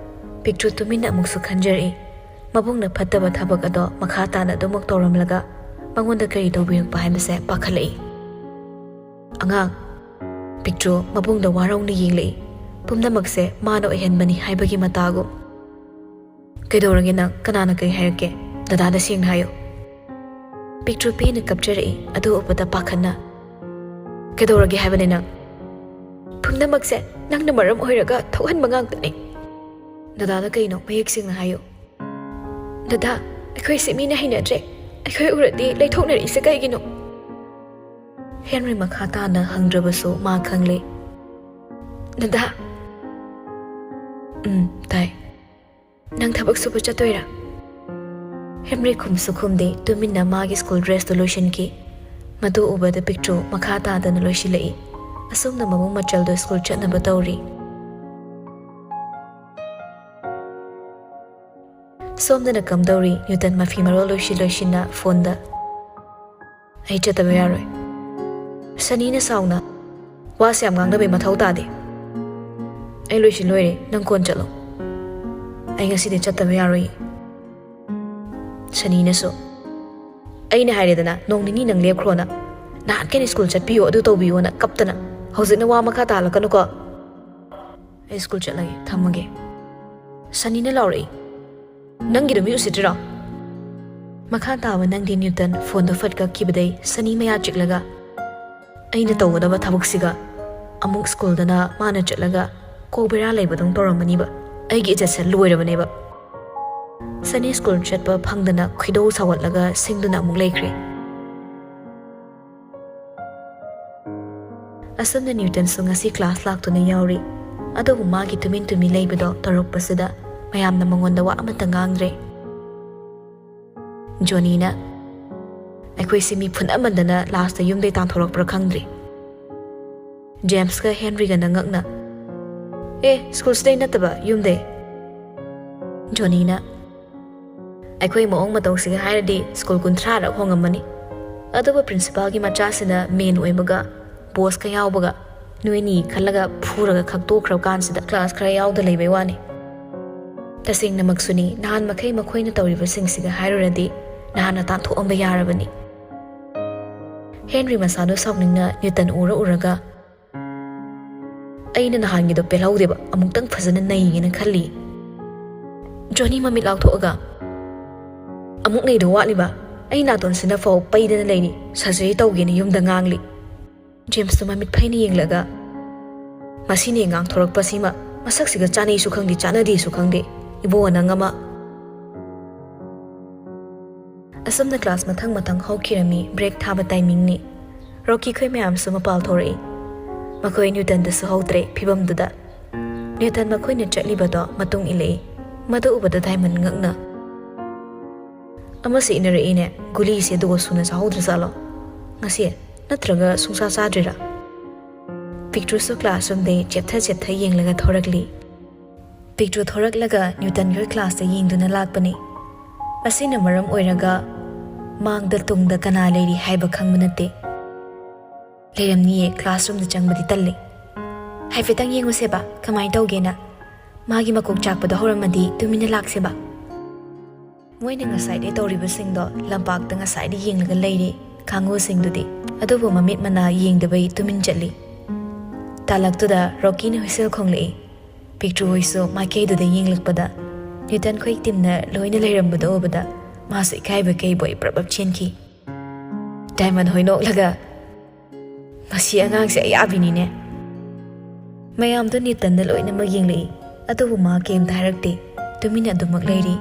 ꯄꯤꯛꯇ꯭ꯔꯨ ꯇꯨꯃꯤꯟꯅ ꯑꯃꯨꯛꯁꯨ ꯈꯟꯖꯔꯛꯏ꯫ ꯃꯕꯨꯡꯅ ꯐꯠꯇꯕ ꯊꯕꯛ ꯑꯗꯣ ꯃꯈꯥ ꯇꯥꯅ ꯑꯗꯨꯃꯛ ꯇꯧꯔꯝꯂꯒ ꯃꯉꯣꯟꯗ ꯀꯔꯤ ꯇꯧꯕꯤꯔꯛꯄ ꯍꯥꯏꯕꯁꯦ ꯄꯥꯈꯠꯂꯛꯏ꯫ "ꯑꯉꯥꯡ," ꯄꯤꯛꯇ꯭ꯔꯨ ꯃꯕꯨꯡꯗ ꯋꯥꯔꯧꯅ ꯌꯦꯡꯂꯛꯏ꯫ "ꯄꯨꯝꯅꯃꯛꯁꯦ ꯃꯥꯅ ꯑꯣꯏꯍꯟꯕꯅꯤ ꯍꯥꯏꯕꯒꯤ ꯃꯇꯥꯒꯨꯝ꯫ ꯀꯩꯗꯧꯔꯒꯦ ꯅꯪ? ꯀꯅꯥꯅ ꯀꯔꯤ ꯍꯥꯏꯔꯛꯀꯦ? ꯗꯗꯥꯗ ꯁꯦꯡꯅ ꯍꯥꯏꯌꯨ꯫" ꯄꯤꯛꯇ꯭ꯔꯨ ꯄꯦꯟꯅ ꯀꯞꯆꯔꯛꯏ꯫ ꯑꯗꯨ ꯎꯕꯗ ꯄꯥꯈꯠꯅ, "ꯀꯩꯗꯧꯔꯒꯦ ꯍꯥꯏꯕꯅꯦ ꯅꯪ? ꯄꯨꯝꯅꯃꯛꯁꯦ ꯅꯪꯅ ꯃꯔꯝ ꯑꯣꯏꯔꯒ ꯊꯣꯛꯍꯟꯕ ꯉꯥꯛꯇꯅꯤ꯫ ꯗꯗꯥꯗ ꯀꯩꯅꯣ ꯃꯌꯦꯛ ꯁꯦꯡꯅ ꯍꯥꯏꯌꯨ꯫" "ꯗꯗꯥ, ꯑꯩꯈꯣꯏꯁꯦ ꯃꯤꯅ ꯍꯩꯅꯗ꯭ꯔꯦ꯫ ꯑꯩꯈꯣꯏ ꯎꯔꯗꯤ ꯂꯩꯊꯣꯛꯅꯔꯤꯁꯦ ꯀꯩꯒꯤꯅꯣ?" ꯍꯦꯟꯔꯤ ꯃꯈꯥ ꯇꯥꯅ ꯍꯪꯗ꯭ꯔꯕꯁꯨ ꯃꯥ ꯈꯪꯂꯦ꯫ "ꯗꯗꯥ꯫" "ꯎꯝ, ꯇꯥꯏ꯫ ꯅꯪ ꯊꯕꯛ ꯁꯨꯕ ꯆꯠꯇꯣꯏꯔꯥ?" ꯍꯦꯟꯔꯤ ꯈꯨꯝꯁꯨ ꯈꯨꯝꯗꯦ, ꯇꯨꯃꯤꯟꯅ ꯃꯥꯒꯤ ꯁ꯭ꯀꯨꯜ ꯗ꯭ꯔꯦꯁꯇꯨ ꯂꯣꯏꯁꯤꯟꯈꯤ꯫ ꯃꯗꯨ ꯎꯕꯗ ꯄꯤꯛꯇ꯭ꯔꯨ ꯃꯈꯥ ꯇꯥꯗꯅ ꯂꯣꯏꯁꯤꯜꯂꯛꯏ꯫ ꯑꯁꯨꯝꯅ ꯃꯕꯨꯡ ꯃꯆꯜꯗꯣ ꯁ꯭ꯀꯨꯜ ꯆꯠꯅꯕ ꯇꯧꯔꯤ꯫ ꯁꯣꯝꯗꯅ ꯀꯝꯗꯧꯔꯤ? ꯅ꯭ꯌꯨꯇꯟ ꯃꯐꯤ ꯃꯔꯣꯜ ꯂꯣꯏꯁꯤꯟ ꯂꯣꯏꯁꯤꯟꯅ ꯐꯣꯟꯗ, "ꯑꯩ ꯆꯠꯇꯕ ꯌꯥꯔꯣꯏ꯫" ꯁꯅꯤꯅ ꯁꯥꯎꯅ, "ꯋꯥꯁꯦ ꯌꯥꯝ ꯉꯥꯡꯅꯕꯩ ꯃꯊꯧ ꯇꯥꯗꯦ꯫ ꯑꯩ ꯂꯣꯏꯁꯤꯟ ꯂꯣꯏꯔꯦ, ꯅꯪ ꯀꯣꯟ ꯆꯠꯂꯣ꯫ ꯑꯩ ꯉꯁꯤꯗꯤ ꯆꯠꯇꯕ ꯌꯥꯔꯣꯏ꯫" ꯁꯅꯤꯅꯁꯨ, "ꯑꯩꯅ ꯍꯥꯏꯔꯦꯗꯅ, ꯅꯣꯡ ꯅꯤꯅꯤ ꯅꯪ ꯂꯦꯞꯈ꯭ꯔꯣꯅ꯫ ꯅꯍꯥꯟꯈꯩꯅ ꯁ꯭ꯀꯨꯜ ꯆꯠꯄꯤꯌꯣ, ꯑꯗꯨ ꯇꯧꯕꯤꯌꯣꯅ ꯀꯞꯇꯅ꯫ ꯍꯧꯖꯤꯛꯅ ꯋꯥ ꯃꯈꯥ ꯇꯥꯍꯜꯂꯛꯀꯅꯨꯀꯣ꯫ ꯑꯩ ꯁ꯭ꯀꯨꯜ ꯆꯠꯂꯒꯦ, ꯊꯝꯃꯒꯦ꯫" ꯁꯅꯤꯅ ꯂꯥꯎꯔꯛꯏ, "ꯅꯪꯒꯤꯗꯣ ꯃꯤ ꯎꯁꯤꯠꯇ꯭ꯔꯤꯔꯣ?" ꯃꯈꯥ ꯇꯥꯕ ꯅꯪꯗꯦ ꯅ꯭ꯌꯨꯇꯟ꯫ ꯐꯣꯟꯗꯣ ꯐꯠ ꯀꯛꯈꯤꯕꯗꯩ ꯁꯅꯤ ꯃꯌꯥ ꯆꯤꯛꯂꯒ, "ꯑꯩꯅ ꯇꯧꯒꯗꯕ ꯊꯕꯛꯁꯤꯒ ꯑꯃꯨꯛ ꯁ꯭ꯀꯨꯜꯗꯅ ꯃꯥꯅ ꯆꯠꯂꯒ ꯀꯣꯛ ꯕꯦꯔꯥ ꯂꯩꯕꯗꯧ ꯇꯧꯔꯝꯃꯅꯤꯕ꯫ ꯑꯩꯒꯤ ꯏꯖꯠꯁꯦ ꯂꯣꯏꯔꯕꯅꯦꯕ꯫" ꯁꯅꯤ ꯁ꯭ꯀꯨꯜ ꯆꯠꯄ ꯐꯪꯗꯅ ꯈꯣꯏꯗꯧ ꯁꯥꯎꯒꯠꯂꯒ ꯁꯤꯡꯗꯨꯅ ꯑꯃꯨꯛ ꯂꯩꯈ꯭ꯔꯦ꯫ ꯑꯁꯨꯝꯅ ꯅ꯭ꯌꯨꯇꯟꯁꯨ ꯉꯁꯤ ꯀ꯭ꯂꯥꯁ ꯂꯥꯛꯇꯨꯅ ꯌꯥꯎꯔꯤ꯫ ꯑꯗꯨꯕꯨ ꯃꯥꯒꯤ ꯇꯨꯃꯤꯟ ꯇꯨꯃꯤꯟ ꯂꯩꯕꯗꯣ ꯇꯧꯔꯛꯄꯁꯤꯗ ꯃꯌꯥꯝꯅ ꯃꯉꯣꯟꯗ ꯋꯥ ꯑꯃꯠꯇ ꯉꯥꯡꯗ꯭ꯔꯦ꯫ ꯖꯣꯅꯤꯅ, "ꯑꯩꯈꯣꯏꯁꯤ ꯃꯤ ꯐꯨꯅꯃꯟꯗꯅ ꯂꯥꯁꯇ ꯌꯨꯝꯗꯩ ꯇꯥꯟꯊꯣꯔꯛꯄ꯭ꯔꯥ ꯈꯪꯗ꯭ꯔꯤ꯫" ꯖꯦꯝꯁꯀ ꯍꯦꯟꯔꯤꯒꯅ ꯉꯛꯅ, "ꯑꯦ, ꯁ꯭ꯀꯨꯜꯁꯤꯗꯩ ꯅꯠꯇꯕ, ꯌꯨꯝꯗꯩ꯫" ꯖꯣꯅꯤꯅ, "ꯑꯩꯈꯣꯏ ꯃꯑꯣꯡ ꯃꯇꯧꯁꯤꯒ ꯍꯥꯏꯔꯗꯤ ꯁ꯭ꯀꯨꯜ ꯀꯨꯟꯊ꯭ꯔꯥꯔꯛ ꯍꯣꯡꯉꯝꯃꯅꯤ꯫ ꯑꯗꯨꯕꯨ ꯄ꯭ꯔꯤꯟꯁꯤꯄꯥꯜꯒꯤ ꯃꯆꯥꯁꯤꯅ ꯃꯦꯟ ꯑꯣꯏꯕꯒ ꯕꯣꯁꯀ ꯌꯥꯎꯕꯒ ꯅꯣꯏꯅꯤ ꯈꯜꯂꯒ ꯐꯨꯔꯒ ꯈꯛꯇꯣꯛꯈ꯭ꯔꯕ ꯀꯥꯟꯁꯤꯗ ꯀ꯭ꯂꯥꯁ ꯈꯔ ꯌꯥꯎꯗ ꯂꯩꯕꯩ ꯋꯥꯅꯤ꯫ ꯇꯁꯦꯡꯅꯃꯛꯁꯨꯅꯤ, ꯅꯍꯥꯟ ꯃꯈꯩ ꯃꯈꯣꯏꯅ ꯇꯧꯔꯤꯕꯁꯤꯡꯁꯤꯒ ꯍꯥꯏꯔꯨꯔꯗꯤ ꯅꯍꯥꯟꯅ ꯇꯥꯟꯊꯣꯛꯑꯝꯕ ꯌꯥꯔꯕꯅꯤ꯫ ꯍꯦꯟꯔꯤ ꯃꯁꯥꯗꯣ ꯁꯥꯎꯅꯤꯡꯅ ꯅ꯭ꯌꯨꯇꯟ ꯎꯔ ꯎꯔꯒ, "ꯑꯩꯅ ꯅꯍꯥꯟꯒꯤꯗꯣ ꯄꯦꯜꯍꯧꯗꯦꯕ, ꯑꯃꯨꯛꯇꯪ ꯐꯖꯅ ꯅꯩꯒꯦꯅ ꯈꯜꯂꯤ꯫" ꯖꯣꯅꯤ ꯃꯃꯤꯠ ꯂꯥꯎꯊꯣꯛꯑꯒ, "ꯑꯃꯨꯛ ꯅꯩꯗꯧ ꯋꯥꯠꯂꯤꯕ? ꯑꯩ ꯅꯥꯇꯣꯟꯁꯤꯅ ꯐꯥꯎ ꯄꯩꯗꯅ ꯂꯩꯔꯤ, ꯁꯔꯖꯔꯤ ꯇꯧꯒꯦꯅ ꯌꯨꯝꯗ ꯉꯥꯡꯂꯤ꯫" ꯖꯦꯝꯁꯇꯨ ꯃꯃꯤꯠ ꯐꯩꯅ ꯌꯦꯡꯂꯒ, "ꯃꯁꯤꯅꯦ ꯉꯥꯡꯊꯣꯔꯛꯄꯁꯤꯃ, ꯃꯁꯛꯁꯤꯒ ꯆꯥꯅꯩꯁꯨ ꯈꯪꯗꯦ, ꯆꯥꯅꯗꯦꯁꯨ ꯈꯪꯗꯦ, ꯏꯕꯣ ꯅꯪ ꯑꯃ!" ꯑꯁꯨꯝꯅ ꯀ꯭ꯂꯥꯁ ꯃꯊꯪ ꯃꯊꯪ ꯍꯧꯈꯤꯔꯝꯃꯤ꯫ ꯕ꯭ꯔꯦꯛ ꯊꯥꯕ ꯇꯥꯏꯃꯤꯡꯅꯤ꯫ ꯔꯣꯀꯤ ꯈꯣꯏ ꯃꯌꯥꯝꯁꯨ ꯃꯄꯥꯜ ꯊꯣꯔꯛꯏ꯫ ꯃꯈꯣꯏ ꯅ꯭ꯌꯨꯇꯟꯗꯁꯨ ꯍꯧꯗ꯭ꯔꯦ ꯐꯤꯕꯝꯗꯨꯗ꯫ ꯅ꯭ꯌꯨꯇꯟ ꯃꯈꯣꯏꯅ ꯆꯠꯂꯤꯕꯗꯣ ꯃꯇꯨꯡ ꯏꯜꯂꯛꯏ꯫ ꯃꯗꯨ ꯎꯕꯗ ꯗꯥꯏꯃꯟ ꯉꯛꯅ, "ꯑꯃꯁꯦ ꯏꯟꯅꯔꯛꯏꯅꯦ, ꯒꯨꯂꯤꯁꯦ ꯑꯗꯨꯒ ꯁꯨꯅ ꯆꯥꯍꯧꯗ꯭ꯔꯖꯥꯠꯂꯣ ꯉꯁꯤ? ꯅꯠꯇ꯭ꯔꯒ ꯁꯨꯡꯆꯥ ꯆꯥꯗ꯭ꯔꯤꯔꯥ?" ꯄꯤꯛꯇ꯭ꯔꯨꯁꯨ ꯀ꯭ꯂꯥꯁꯔꯨꯝꯗꯩ ꯆꯦꯞꯊ ꯆꯦꯞꯊ ꯌꯦꯡꯂꯒ ꯊꯣꯔꯛꯂꯤ꯫ ꯄꯤꯛꯇ꯭ꯔꯨ ꯊꯣꯔꯛꯂꯒ ꯅ꯭ꯌꯨꯇꯟ ꯈꯣꯏ ꯀ꯭ꯂꯥꯁꯇ ꯌꯦꯡꯗꯨꯅ ꯂꯥꯛꯄꯅꯤ꯫ ꯑꯁꯤꯅ ꯃꯔꯝ ꯑꯣꯏꯔꯒ ꯃꯥꯡꯗ ꯇꯨꯡꯗ ꯀꯅꯥ ꯂꯩꯔꯤ ꯍꯥꯏꯕ ꯈꯪꯕ ꯅꯠꯇꯦ꯫ "ꯂꯩꯔꯝꯅꯤꯌꯦ, ꯀ꯭ꯂꯥꯁꯔꯨꯝꯗ ꯆꯪꯕꯗꯤ ꯇꯜꯂꯤ꯫ ꯍꯥꯏꯐꯦꯠꯇꯪ ꯌꯦꯡꯉꯨꯁꯦꯕ, ꯀꯃꯥꯏꯅ ꯇꯧꯒꯦꯅ꯫ ꯃꯥꯒꯤ ꯃꯀꯣꯛ ꯆꯥꯛꯄꯗꯣ ꯍꯧꯔꯝꯃꯗꯤ ꯇꯨꯃꯤꯟꯅ ꯂꯥꯛꯁꯦꯕ꯫" ꯃꯣꯏꯅ ꯉꯁꯥꯏꯗꯩ ꯇꯧꯔꯤꯕꯁꯤꯡꯗꯣ ꯂꯝꯄꯥꯛꯇ ꯉꯁꯥꯏꯗꯩ ꯌꯦꯡꯂꯒ ꯂꯩꯔꯤ ꯀꯥꯡꯕꯨꯁꯤꯡꯗꯨꯗꯤ꯫ ꯑꯗꯨꯕꯨ ꯃꯃꯤꯠ ꯃꯅꯥ ꯌꯦꯡꯗꯕꯩ ꯇꯨꯃꯤꯟ ꯆꯠꯂꯤ꯫ ꯇꯥꯂꯛꯇꯨꯗ ꯔꯣꯀꯤꯅ ꯍꯨꯏꯁꯦꯜ ꯈꯣꯡꯂꯛꯏ꯫ ꯄꯤꯛꯇ꯭ꯔꯨ ꯍꯣꯏꯁꯨ ꯃꯥꯏꯀꯩꯗꯨꯗ ꯌꯦꯡꯂꯛꯄꯗ ꯅ꯭ꯌꯨꯇꯟ ꯈꯣꯏ ꯇꯤꯝꯅ ꯂꯣꯏꯅ ꯂꯩꯔꯝꯕꯗꯣ ꯎꯕꯗ ꯃꯥꯁꯨ ꯏꯀꯥꯏꯕ ꯀꯩꯕꯣꯏ ꯄ꯭ꯔꯞ ꯄ꯭ꯔꯞ ꯆꯦꯟꯈꯤ꯫ ꯗꯥꯏꯃꯟ ꯍꯣꯏ ꯅꯣꯛꯂꯒ, "ꯃꯁꯤ ꯑꯉꯥꯡꯁꯦ ꯑꯌꯥꯕꯤꯅꯤꯅꯦ꯫" ꯃꯌꯥꯝꯗꯣ ꯅ꯭ꯌꯨꯇꯟꯗ ꯂꯣꯏꯅꯃꯛ ꯌꯦꯡꯂꯛꯏ, ꯑꯗꯨꯕꯨ ꯃꯥ ꯀꯩꯝꯇ ꯍꯥꯏꯔꯛꯇꯦ꯫ ꯇꯨꯃꯤꯟꯅ ꯑꯗꯨꯃꯛ ꯂꯩꯔꯤ꯫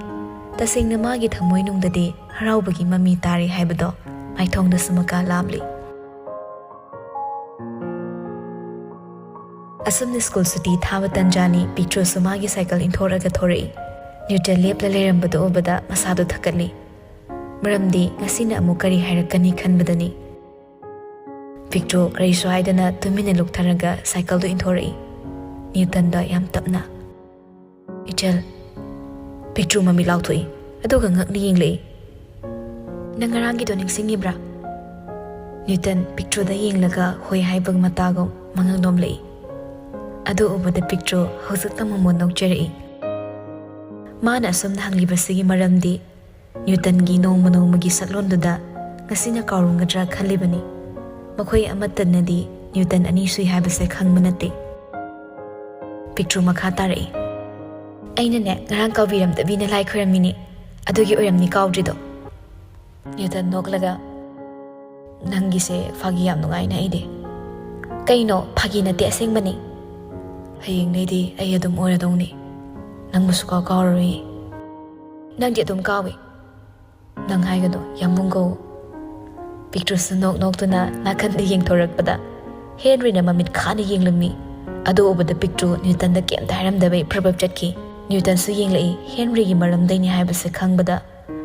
ꯇꯁꯦꯡꯅ ꯃꯥꯒꯤ ꯊꯃꯣꯏꯅꯨꯡꯗꯗꯤ ꯍꯔꯥꯎꯕꯒꯤ ꯃꯃꯤ ꯇꯥꯔꯤ ꯍꯥꯏꯕꯗꯣ ꯃꯥꯏꯊꯣꯡꯗꯁꯨ ꯃꯀꯥ ꯂꯥꯝꯂꯤ꯫ ꯑꯁꯨꯝꯅ ꯁ꯭ꯀꯨꯜ ꯁꯨꯇꯤ ꯊꯥꯕ ꯇꯟꯖꯥꯅꯤ꯫ ꯄꯤꯛꯇ꯭ꯔꯨꯁꯨ ꯃꯥꯒꯤ ꯁꯥꯏꯀꯜ ꯏꯟꯊꯣꯔꯛꯑꯒ ꯊꯣꯔꯛꯏ꯫ ꯅ꯭ꯌꯨꯇꯟ ꯂꯦꯞꯂ ꯂꯩꯔꯝꯕꯗꯨ ꯎꯕꯗ ꯃꯁꯥꯗꯨ ꯊꯛꯀꯠꯂꯤ꯫ ꯃꯔꯝꯗꯤ ꯉꯁꯤꯅ ꯑꯃꯨꯛ ꯀꯔꯤ ꯍꯥꯏꯔꯛꯀꯅꯤ ꯈꯟꯕꯗꯅꯤ꯫ ꯄꯤꯛꯇ꯭ꯔꯨ ꯀꯔꯤꯁꯨ ꯍꯥꯏꯗꯅ ꯇꯨꯃꯤꯟꯅ ꯂꯨꯞꯊꯔꯒ ꯁꯥꯏꯀꯜꯗꯨ ꯏꯟꯊꯣꯔꯛꯏ꯫ ꯅ꯭ꯌꯨꯇꯟꯗ ꯌꯥꯝ ꯇꯞꯅ, "ꯏꯆꯜ꯫" ꯄꯤꯛꯇ꯭ꯔꯨ ꯃꯃꯤꯠ ꯂꯥꯎꯊꯣꯛꯏ, ꯑꯗꯨꯒ ꯉꯛꯅ ꯌꯦꯡꯂꯛꯏ꯫ "ꯅꯪ ꯉꯔꯥꯡꯒꯤꯗꯣ ꯅꯤꯡꯁꯤꯡꯉꯤꯕ꯭ꯔꯥ?" ꯅ꯭ꯌꯨꯇꯟ ꯄꯤꯛꯇ꯭ꯔꯨꯗ ꯌꯦꯡꯂꯒ ꯍꯣꯏ ꯍꯥꯏꯕ ꯃꯇꯥꯒꯨꯝ ꯃꯉꯛ ꯅꯣꯝꯂꯛꯏ꯫ ꯑꯗꯨ ꯎꯕꯗ ꯄꯤꯛꯇ꯭ꯔꯨ ꯍꯧꯖꯤꯛꯇ ꯃꯃꯣꯟ ꯅꯣꯛꯆꯔꯛꯏ꯫ ꯃꯥꯅ ꯑꯁꯨꯝꯅ ꯍꯪꯂꯤꯕꯁꯤꯒꯤ ꯃꯔꯝꯗꯤ ꯅ꯭ꯌꯨꯇꯟꯒꯤ ꯅꯣꯡꯃ ꯅꯣꯡꯃꯒꯤ ꯁꯛꯂꯣꯟꯗꯨꯗ ꯉꯁꯤꯅ ꯀꯥꯎꯔꯝꯒꯗ꯭ꯔꯥ ꯈꯜꯂꯤꯕꯅꯤ꯫ ꯃꯈꯣꯏ ꯑꯃꯠꯇꯅꯗꯤ ꯅ꯭ꯌꯨꯇꯟ ꯑꯅꯤ ꯁꯨꯏ ꯍꯥꯏꯕꯁꯦ ꯈꯪꯕ ꯅꯠꯇꯦ꯫ ꯄꯤꯛꯇ꯭ꯔꯨ ꯃꯈꯥ ꯇꯥꯔꯛꯏ꯫ "ꯑꯩꯅꯅꯦ, ꯉꯔꯥꯡ ꯀꯥꯎꯕꯤꯔꯝꯗꯕꯤꯅ ꯂꯥꯏ ꯈꯣꯏꯔꯝꯃꯤꯅꯤ꯫ ꯑꯗꯨꯒꯤ ꯑꯣꯏꯔꯝꯅꯤ ꯀꯥꯎꯗ꯭ꯔꯤꯗꯣ꯫" ꯅ꯭ꯌꯨꯇꯟ ꯅꯣꯛꯂꯒ, "ꯅꯪꯒꯤꯁꯦ ꯐꯥꯒꯤ ꯌꯥꯝ ꯅꯨꯡꯉꯥꯏꯅ ꯑꯩꯗꯤ꯫" "ꯀꯩꯅꯣ, ꯐꯥꯒꯤ ꯅꯠꯇꯦ, ꯑꯁꯦꯡꯕꯅꯤ꯫ ꯍꯌꯦꯡꯗꯩꯗꯤ ꯑꯩ ꯑꯗꯨꯝ ꯑꯣꯏꯔꯗꯧꯅꯤ꯫ ꯅꯪꯕꯨꯁꯨ ꯀꯥꯎ ꯀꯥꯎꯔꯔꯣꯏꯌꯦ꯫" "ꯅꯪꯗꯤ ꯑꯗꯨꯝ ꯀꯥꯎꯏ꯫" "ꯅꯪ ꯍꯥꯏꯒꯅꯨ, ꯌꯥꯝꯕꯨꯡ ꯀꯧ꯫" ꯄꯤꯛꯇ꯭ꯔꯨꯁꯨ ꯅꯣꯛ ꯅꯣꯛꯇꯨꯅ ꯅꯥꯀꯟꯗ ꯌꯦꯡꯊꯣꯔꯛꯄꯗ ꯍꯦꯟꯔꯤꯅ ꯃꯃꯤꯠ ꯈꯥꯅ ꯌꯦꯡꯂꯝꯃꯤ꯫ ꯑꯗꯨ ꯎꯕꯗ ꯄꯤꯛꯇ꯭ꯔꯨ ꯅ꯭ꯌꯨꯇꯟꯗ ꯀꯩꯝꯇ ꯍꯥꯏꯔꯝꯗꯕꯩ ꯄ꯭ꯔꯞ ꯄ꯭ꯔꯞ ꯆꯠꯈꯤ꯫ ꯅ꯭ꯌꯨꯇꯟꯁꯨ ꯌꯦꯡꯂꯛꯏ, ꯍꯦꯟꯔꯤꯒꯤ ꯃꯔꯝꯗꯩꯅꯤ ꯍꯥꯏꯕꯁꯦ ꯈꯪꯕꯗ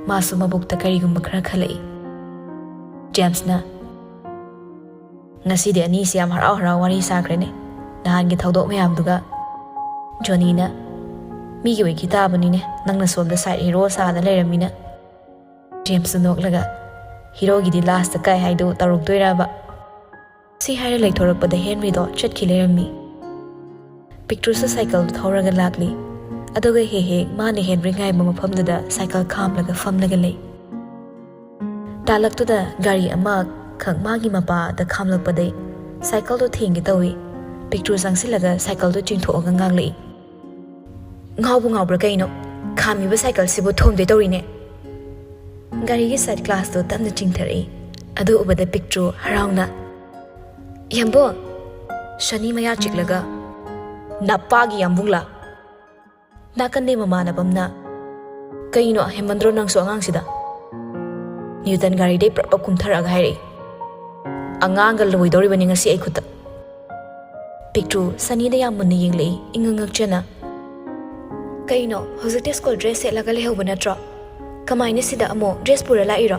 ꯃꯥꯁꯨ ꯃꯕꯨꯛꯇ ꯀꯔꯤꯒꯨꯝꯕ ꯈꯔ ꯈꯜꯂꯛꯏ꯫ ꯖꯦꯝꯁꯅ, "ꯉꯁꯤꯗꯤ ꯑꯅꯤꯁꯤ ꯌꯥꯝ ꯍꯔꯥꯎ ꯍꯔꯥꯎ ꯋꯥꯔꯤ ꯁꯥꯈ꯭ꯔꯦꯅꯦ, ꯅꯍꯥꯟꯒꯤ ꯊꯧꯗꯣꯛ ꯃꯌꯥꯝꯗꯨꯒ꯫" ꯖꯣꯅꯤꯅ, "ꯃꯤꯒꯤ ꯑꯣꯏꯈꯤ ꯇꯥꯕꯅꯤꯅꯦ, ꯅꯪꯅ ꯁꯣꯝꯗ ꯁꯥꯏꯠ ꯍꯤꯔꯣ ꯁꯥꯗ ꯂꯩꯔꯝꯃꯤꯅ꯫" ꯖꯦꯝꯁꯁꯨ ꯅꯣꯛꯂꯒ, "ꯍꯤꯔꯣꯒꯤꯗꯤ ꯂꯥꯁꯇ ꯀꯥꯏ ꯍꯥꯏꯗꯣ ꯇꯧꯔꯛꯇꯣꯏꯔꯕ?" ꯁꯤ ꯍꯥꯏꯔ ꯂꯩꯊꯣꯔꯛꯄꯗ ꯍꯦꯟꯔꯤꯗꯣ ꯆꯠꯈꯤ ꯂꯩꯔꯝꯃꯤ꯫ ꯄꯤꯛꯇ꯭ꯔꯨꯁꯨ ꯁꯥꯏꯀꯜꯗꯨ ꯊꯧꯔꯒ ꯂꯥꯛꯂꯤ꯫ ꯑꯗꯨꯒ ꯍꯦꯛ ꯍꯦꯛ ꯃꯥꯅ ꯍꯦꯟꯔꯤ ꯉꯥꯏꯕ ꯃꯐꯝꯗꯨꯗ ꯁꯥꯏꯀꯜ ꯈꯥꯝꯂꯒ ꯐꯝꯂꯒ ꯂꯩ꯫ ꯇꯥꯂꯛꯇꯨꯗ ꯒꯥꯔꯤ ꯑꯃꯈꯛ ꯃꯥꯒꯤ ꯃꯄꯥꯗ ꯈꯥꯝꯂꯛꯄꯗꯩ ꯁꯥꯏꯀꯜꯗꯣ ꯊꯦꯡꯒꯦ ꯇꯧꯏ꯫ ꯄꯤꯛꯇ꯭ꯔꯨ ꯆꯪꯁꯤꯜꯂꯒ ꯁꯥꯏꯀꯜꯗꯣ ꯆꯤꯡꯊꯣꯛꯑꯒ ꯉꯥꯡꯂꯛꯏ꯫ "ꯉꯥꯎꯕꯨ ꯉꯥꯎꯕ꯭ꯔꯥ ꯀꯩꯅꯣ? ꯈꯥꯝꯃꯤꯕ ꯁꯥꯏꯀꯜꯁꯤꯕꯨ ꯊꯣꯝꯗꯣꯏ ꯇꯧꯔꯤꯅꯦ꯫" ꯒꯥꯔꯤꯒꯤ ꯁꯥꯏꯠ ꯒ꯭ꯂꯥꯁꯇꯣ ꯇꯞꯅ ꯆꯤꯡꯊꯔꯛꯏ꯫ ꯑꯗꯨ ꯎꯕꯗ ꯄꯤꯛꯇ꯭ꯔꯨ ꯍꯔꯥꯎꯅ, "ꯌꯥꯝꯕꯣ!" ꯁꯅꯤ ꯃꯌꯥ ꯆꯤꯛꯂꯒ, "ꯅꯄꯥꯒꯤ ꯌꯥꯝꯕꯨꯡꯂꯥ?" ꯅꯥꯀꯟꯗꯩ ꯃꯃꯥꯟꯅꯕ ꯑꯃꯅ, "ꯀꯩꯅꯣ, ꯍꯦꯟꯃꯟꯗ꯭ꯔꯣ ꯅꯪꯁꯨ ꯑꯉꯥꯡꯁꯤꯗ?" ꯅ꯭ꯌꯨꯇꯟ ꯒꯥꯔꯤꯗꯩ ꯄ꯭ꯔꯞ ꯄ꯭ꯔꯞ ꯀꯨꯝꯊꯔꯛꯑꯒ ꯍꯥꯏꯔꯛꯏ, "ꯑꯉꯥꯡꯒ ꯂꯣꯏꯗꯧꯔꯤꯕꯅꯤ ꯉꯁꯤ ꯑꯩ ꯈꯨꯠꯇ꯫" ꯄꯤꯛꯇ꯭ꯔꯨ ꯁꯅꯤꯗ ꯌꯥꯝ ꯃꯨꯟꯅ ꯌꯦꯡꯂꯛꯏ, ꯏꯉꯛ ꯉꯛꯆꯅ꯫ "ꯀꯩꯅꯣ, ꯍꯧꯖꯤꯛꯇꯤ ꯁ꯭ꯀꯨꯜ ꯗ꯭ꯔꯦꯁ ꯁꯦꯠꯂꯒ ꯂꯩꯍꯧꯕ ꯅꯠꯇ꯭ꯔꯣ? ꯀꯃꯥꯏꯅ ꯁꯤꯗ ꯑꯃꯨꯛ ꯗ꯭ꯔꯦꯁ ꯄꯨꯔ ꯂꯥꯛꯏꯔꯣ?"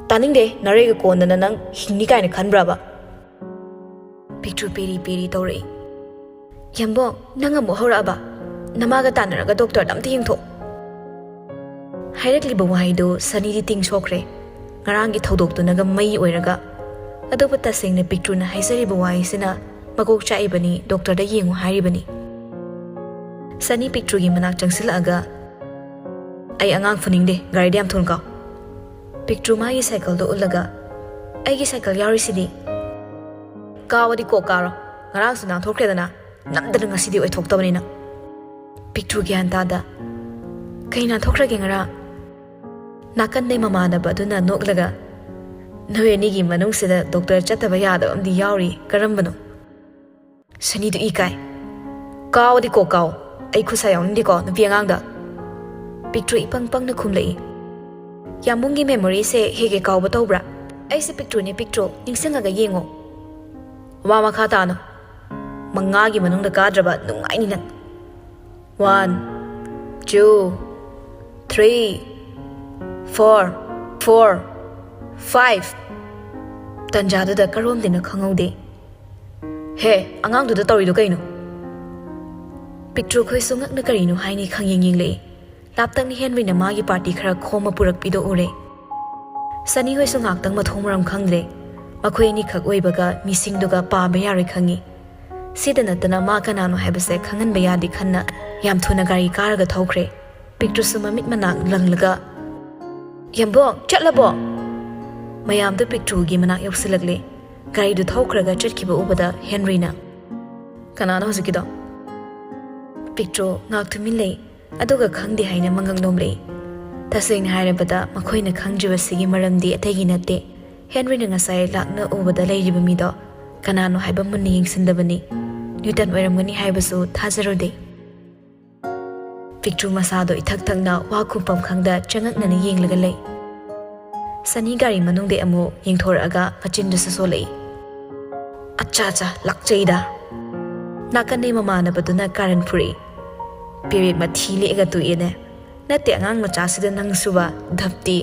"ꯇꯥꯅꯤꯡꯗꯦ, ꯅꯔꯩꯒ ꯀꯣꯟꯗꯅ ꯅꯪ ꯍꯤꯡꯅꯤ ꯀꯥꯏꯅ ꯈꯟꯕ꯭ꯔꯕ?" ꯄꯤꯛꯇ꯭ꯔꯨ ꯄꯦꯔꯤ ꯄꯦꯔꯤ ꯇꯧꯔꯛꯏ꯫ "ꯌꯥꯝꯕꯣ, ꯅꯪ ꯑꯃꯨꯛ ꯍꯧꯔꯛꯑꯕ? ꯅꯃꯥꯒ ꯇꯥꯟꯅꯔꯒ ꯗꯣꯛꯇꯔꯗ ꯑꯝꯇ ꯌꯦꯡꯊꯣꯛ꯫" ꯍꯥꯏꯔꯛꯂꯤꯕ ꯋꯥꯍꯩꯗꯨ ꯁꯅꯤꯗꯤ ꯇꯤꯡ ꯁꯣꯛꯈ꯭ꯔꯦ꯫ ꯉꯔꯥꯡꯒꯤ ꯊꯧꯗꯣꯛꯇꯨꯅꯒ ꯃꯩ ꯑꯣꯏꯔꯒ꯫ ꯑꯗꯨꯕꯨ ꯇꯁꯦꯡꯅ ꯄꯤꯛꯇ꯭ꯔꯨꯅ ꯍꯥꯏꯖꯔꯤꯕ ꯋꯥꯍꯩꯁꯤꯅ ꯃꯀꯣꯛ ꯆꯥꯛꯏꯕꯅꯤ, ꯗꯣꯛꯇꯔꯗ ꯌꯦꯡꯉꯨ ꯍꯥꯏꯔꯤꯕꯅꯤ꯫ ꯁꯅꯤ ꯄꯤꯛꯇ꯭ꯔꯨꯒꯤ ꯃꯅꯥꯛ ꯆꯪꯁꯤꯜꯂꯛꯑꯒ, "ꯑꯩ ꯑꯉꯥꯡ ꯐꯨꯅꯤꯡꯗꯦ, ꯒꯥꯔꯤꯗ ꯌꯥꯝ ꯊꯨꯅ ꯀꯥꯎ꯫" ꯄꯤꯛꯇ꯭ꯔꯨ ꯃꯥꯒꯤ ꯁꯥꯏꯀꯜꯗꯣ ꯎꯠꯂꯒ, "ꯑꯩꯒꯤ ꯁꯥꯏꯀꯜ ꯌꯥꯎꯔꯤꯁꯤꯗꯤ?" "ꯀꯥꯎꯑꯗꯤ ꯀꯣꯛ ꯀꯥꯎꯔꯣ, ꯉꯔꯥꯡꯁꯨ ꯅꯥꯟꯊꯣꯛꯈ꯭ꯔꯦꯗꯅ, ꯅꯝꯗꯅ ꯉꯁꯤꯗꯤ ꯑꯣꯏꯊꯣꯛꯇꯕꯅꯤꯅ꯫" ꯄꯤꯛꯇ꯭ꯔꯨ ꯒ꯭ꯌꯥꯟ ꯇꯥꯗ, "ꯀꯩ ꯅꯥꯟꯊꯣꯛꯈ꯭ꯔꯒꯦ ꯉꯔꯥꯡ?" ꯅꯥꯀꯟꯗꯩ ꯃꯃꯥꯟꯅꯕ ꯑꯗꯨꯅ ꯅꯣꯛꯂꯒ, "ꯅꯣꯏ ꯑꯅꯤꯒꯤ ꯃꯅꯨꯡꯁꯤꯗ ꯗꯣꯛꯇꯔ ꯆꯠꯇꯕ ꯌꯥꯗꯕ ꯑꯃꯗꯤ ꯌꯥꯎꯔꯤ, ꯀꯔꯝꯕꯅꯣ?" ꯁꯅꯤꯗꯨ ꯏ ꯀꯥꯏ꯫ "ꯀꯥꯎꯗꯤ ꯀꯣꯛ ꯀꯥꯎ, ꯑꯩ ꯈꯨꯠꯁꯥ ꯌꯥꯎꯅꯤꯡꯗꯦꯀꯣ ꯅꯨꯄꯤ ꯑꯉꯥꯡꯗ꯫" ꯄꯤꯛꯇ꯭ꯔꯨ ꯏꯄꯪ ꯄꯪꯅ ꯈꯨꯝꯂꯛꯏ꯫ "ꯌꯥꯝꯕꯨꯡꯒꯤ ꯃꯦꯃꯣꯔꯤꯁꯦ ꯍꯦꯛ ꯍꯦꯛ ꯀꯥꯎꯕ ꯇꯧꯕ꯭ꯔꯥ? ꯑꯩꯁꯦ ꯄꯤꯛꯇ꯭ꯔꯨꯅꯦ ꯄꯤꯛꯇ꯭ꯔꯨ, ꯅꯤꯡꯁꯤꯡꯉꯒ ꯌꯦꯡꯉꯣ꯫" ꯋꯥ ꯃꯈꯥ ꯇꯥꯅ ꯃꯉꯥꯒꯤ ꯃꯅꯨꯡꯗ ꯀꯥꯗ꯭ꯔꯕ ꯅꯨꯡꯉꯥꯏꯅꯤ ꯅꯪ꯫ One, two, three, four, four, five꯫ ꯇꯟꯖꯥꯗꯨꯗ ꯀꯔꯣꯝꯗꯩꯅꯣ ꯈꯪꯍꯧꯗꯦ꯫ "ꯍꯦ, ꯑꯉꯥꯡꯗꯨꯗ ꯇꯧꯔꯤꯗꯣ ꯀꯩꯅꯣ?" ꯄꯤꯛꯇ꯭ꯔꯨꯈꯣꯏꯁꯨ ꯉꯛꯅ ꯀꯔꯤꯅꯣ ꯍꯥꯏꯅꯤ ꯈꯪꯌꯦꯡ ꯌꯦꯡꯂꯛꯏ꯫ ꯂꯥꯞꯇꯛꯅ ꯍꯦꯟꯔꯤꯅ ꯃꯥꯒꯤ ꯄꯥꯔꯇꯤ ꯈꯔ ꯈꯣꯝꯃ ꯄꯨꯔꯛꯄꯤꯗꯣ ꯎꯔꯦ꯫ ꯁꯅꯤ ꯍꯣꯏꯁꯨ ꯉꯥꯛꯇꯪ ꯃꯊꯣꯡ ꯃꯔꯝ ꯈꯪꯗ꯭ꯔꯦ꯫ ꯃꯈꯣꯏ ꯑꯅꯤꯈꯛ ꯑꯣꯏꯕꯒ ꯃꯤꯁꯤꯡꯗꯨꯒ ꯄꯥꯕ ꯌꯥꯔꯣꯏ ꯈꯪꯉꯤ꯫ ꯁꯤꯗ ꯅꯠꯇꯅ ꯃꯥ ꯀꯅꯥꯅꯣ ꯍꯥꯏꯕꯁꯦ ꯈꯪꯍꯟꯕ ꯌꯥꯗꯦ ꯈꯟꯅ ꯌꯥꯝ ꯊꯨꯅ ꯒꯥꯔꯤ ꯀꯥꯔꯒ ꯊꯧꯈ꯭ꯔꯦ꯫ ꯄꯤꯛꯇ꯭ꯔꯨꯁꯨ ꯃꯃꯤꯠ ꯃꯅꯥ ꯂꯪꯂꯒ, "ꯌꯥꯝꯕꯣꯡ, ꯆꯠꯂꯕꯣ?" ꯃꯌꯥꯝꯗꯨ ꯄꯤꯛꯇ꯭ꯔꯨꯒꯤ ꯃꯅꯥꯛ ꯌꯧꯁꯤꯜꯂꯛꯂꯦ꯫ ꯒꯥꯔꯤꯗꯨ ꯊꯧꯈ꯭ꯔꯒ ꯆꯠꯈꯤꯕ ꯎꯕꯗ ꯍꯦꯟꯔꯤꯅ, "ꯀꯅꯥꯅꯣ ꯍꯧꯖꯤꯛꯀꯤꯗꯣ?" ꯄꯤꯛꯇ꯭ꯔꯨ ꯉꯥꯛ ꯇꯨꯃꯤꯟ ꯂꯩ꯫ ꯑꯗꯨꯒ ꯈꯪꯗꯦ ꯍꯥꯏꯅ ꯃꯉꯛ ꯅꯣꯝꯂꯛꯏ꯫ ꯇꯁꯦꯡꯅ ꯍꯥꯏꯔꯕꯗ ꯃꯈꯣꯏꯅ ꯈꯪꯗ꯭ꯔꯤꯕꯁꯤꯒꯤ ꯃꯔꯝꯗꯤ ꯑꯇꯩꯒꯤ ꯅꯠꯇꯦ꯫ ꯍꯦꯟꯔꯤꯅ ꯉꯁꯥꯏ ꯂꯥꯛꯅ ꯎꯕꯗ ꯂꯩꯔꯤꯕ ꯃꯤꯗꯣ ꯀꯅꯥꯅꯣ ꯍꯥꯏꯕ ꯃꯨꯟꯅ ꯌꯦꯡꯁꯤꯟꯗꯕꯅꯤ꯫ ꯅ꯭ꯌꯨꯇꯟ ꯑꯣꯏꯔꯝꯒꯅꯤ ꯍꯥꯏꯕꯁꯨ ꯊꯥꯖꯔꯨꯗꯦ꯫ ꯄꯤꯛꯇ꯭ꯔꯨ ꯃꯁꯥꯗꯣ ꯏꯊꯛ ꯊꯛꯅ ꯋꯥ ꯈꯨꯝꯐꯝ ꯈꯪꯗ ꯆꯉꯛꯅꯅ ꯌꯦꯡꯂꯒ ꯂꯩ꯫ ꯁꯅꯤ ꯒꯥꯔꯤ ꯃꯅꯨꯡꯗꯩ ꯑꯃꯨꯛ ꯌꯦꯡꯊꯣꯔꯛꯑꯒ ꯃꯆꯤꯟꯗꯨꯁꯨ ꯁꯣꯜꯂꯛꯏ꯫ "ꯑꯠꯆꯥ ꯑꯠꯆꯥ, ꯂꯥꯛꯆꯩꯗ꯫" ꯅꯥꯀꯟꯗꯩ ꯃꯃꯥꯟꯅꯕꯗꯨꯅ ꯀꯥꯔꯟ ꯐꯨꯔꯛꯏ꯫ "ꯄꯦꯔꯦꯛ ꯃꯊꯤ ꯂꯦꯛꯑꯒ ꯇꯣꯛꯑꯦꯅꯦ꯫ ꯅꯠꯇꯦ, ꯑꯉꯥꯡ ꯃꯆꯥꯁꯤꯗ ꯅꯪꯁꯨꯕ, ꯙꯞꯇꯤ꯫"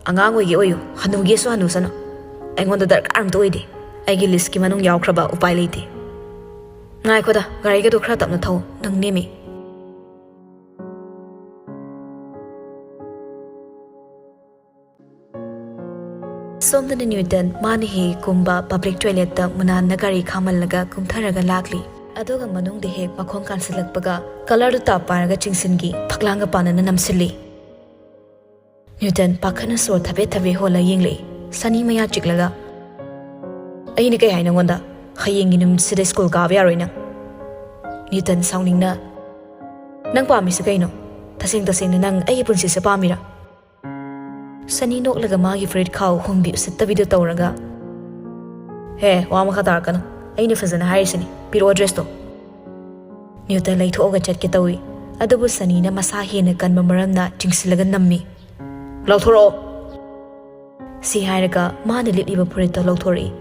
"ꯑꯉꯥꯡ ꯑꯣꯏꯒꯦ ꯑꯣꯏꯌꯨ, ꯍꯅꯨꯒꯦꯁꯨ ꯍꯅꯨꯁꯅꯨ꯫ ꯑꯩꯉꯣꯟꯗ ꯗꯔꯀꯥꯔ ꯑꯝꯇ ꯑꯣꯏꯗꯦ꯫ ꯑꯩꯒꯤ ꯂꯤꯁꯀꯤ ꯃꯅꯨꯡ ꯌꯥꯎꯈ꯭ꯔꯕ ꯎꯄꯥꯏ ꯂꯩꯇꯦ꯫" "ꯉꯥꯏꯈꯣꯗ, ꯒꯥꯔꯤꯒꯗꯣ ꯈꯔ ꯇꯞꯅ ꯊꯧ, ꯅꯪ ꯅꯦꯝꯃꯤ꯫" ꯁꯣꯝꯗꯅ ꯅ꯭ꯌꯨꯇꯟ ꯃꯥꯅ ꯍꯦꯛ ꯀꯨꯝꯕ ꯄꯕ꯭ꯂꯤꯛ ꯇꯣꯏꯂꯦꯠꯇ ꯃꯨꯅꯥꯟꯅ ꯒꯥꯔꯤ ꯈꯥꯝꯍꯜꯂꯒ ꯀꯨꯝꯊꯔꯒ ꯂꯥꯛꯂꯤ꯫ ꯑꯗꯨꯒ ꯃꯅꯨꯡꯗ ꯍꯦꯛ ꯃꯈꯣꯡ ꯀꯥꯟꯁꯤꯜꯂꯛꯄꯒ ꯀꯂꯔꯗꯨ ꯇꯥꯞ ꯄꯥꯏꯔꯒ ꯆꯤꯡꯁꯤꯟꯈꯤ꯫ ꯐꯛꯂꯥꯡꯒ ꯄꯥꯟꯅꯅ ꯅꯝꯁꯤꯜꯂꯤ꯫ ꯅ꯭ꯌꯨꯇꯟ ꯄꯥꯈꯠꯅ ꯁꯣꯔ ꯊꯕꯦꯠ ꯊꯕꯦꯠ ꯍꯣꯜꯂ ꯌꯦꯡꯂꯛꯏ꯫ ꯁꯅꯤ ꯃꯌꯥ ꯆꯤꯛꯂꯒ, "ꯑꯩꯅ ꯀꯩ ꯍꯥꯏ ꯅꯉꯣꯟꯗ? ꯍꯌꯦꯡꯒꯤ ꯅꯨꯃꯤꯠꯁꯤꯗ ꯁ꯭ꯀꯨꯜ ꯀꯥꯕ ꯌꯥꯔꯣꯏ ꯅꯪ꯫" ꯅ꯭ꯌꯨꯇꯟ ꯁꯥꯎꯅꯤꯡꯅ, "ꯅꯪ ꯄꯥꯝꯃꯤꯁꯤ ꯀꯩꯅꯣ? ꯇꯁꯦꯡ ꯇꯁꯦꯡꯅ ꯅꯪ ꯑꯩꯒꯤ ꯄꯨꯟꯁꯤꯁꯦ ꯄꯥꯝꯃꯤꯔꯥ?" ꯁꯅꯤ ꯅꯣꯛꯂꯒ ꯃꯥꯒꯤ ꯐꯨꯔꯤꯠ ꯈꯥꯎ ꯍꯣꯡꯕꯤ ꯎꯁꯤꯠꯇꯕꯤꯗꯣ ꯇꯧꯔꯒ, "ꯍꯦ, ꯋꯥ ꯃꯈꯥ ꯇꯥꯔꯛꯀꯅꯨ꯫ ꯑꯩꯅ ꯐꯖꯅ ꯍꯥꯏꯔꯤꯁꯤꯅꯤ꯫ ꯄꯤꯔꯛꯑꯣ ꯗ꯭ꯔꯦꯁꯇꯣ꯫" ꯅ꯭ꯌꯨꯇꯟ ꯂꯩꯊꯣꯛꯑꯒ ꯆꯠꯀꯦ ꯇꯧꯏ꯫ ꯑꯗꯨꯕꯨ ꯁꯅꯤꯅ ꯃꯁꯥ ꯍꯦꯟꯅ ꯀꯟꯕ ꯃꯔꯝꯅ ꯆꯤꯡꯁꯤꯜꯂꯒ ꯅꯝꯃꯤ꯫ "ꯂꯧꯊꯣꯔꯛꯑꯣ!" ꯁꯤ ꯍꯥꯏꯔꯒ ꯃꯥꯅ ꯂꯤꯠꯂꯤꯕ ꯐꯨꯔꯤꯠꯇꯣ ꯂꯧꯊꯣꯔꯛꯏ꯫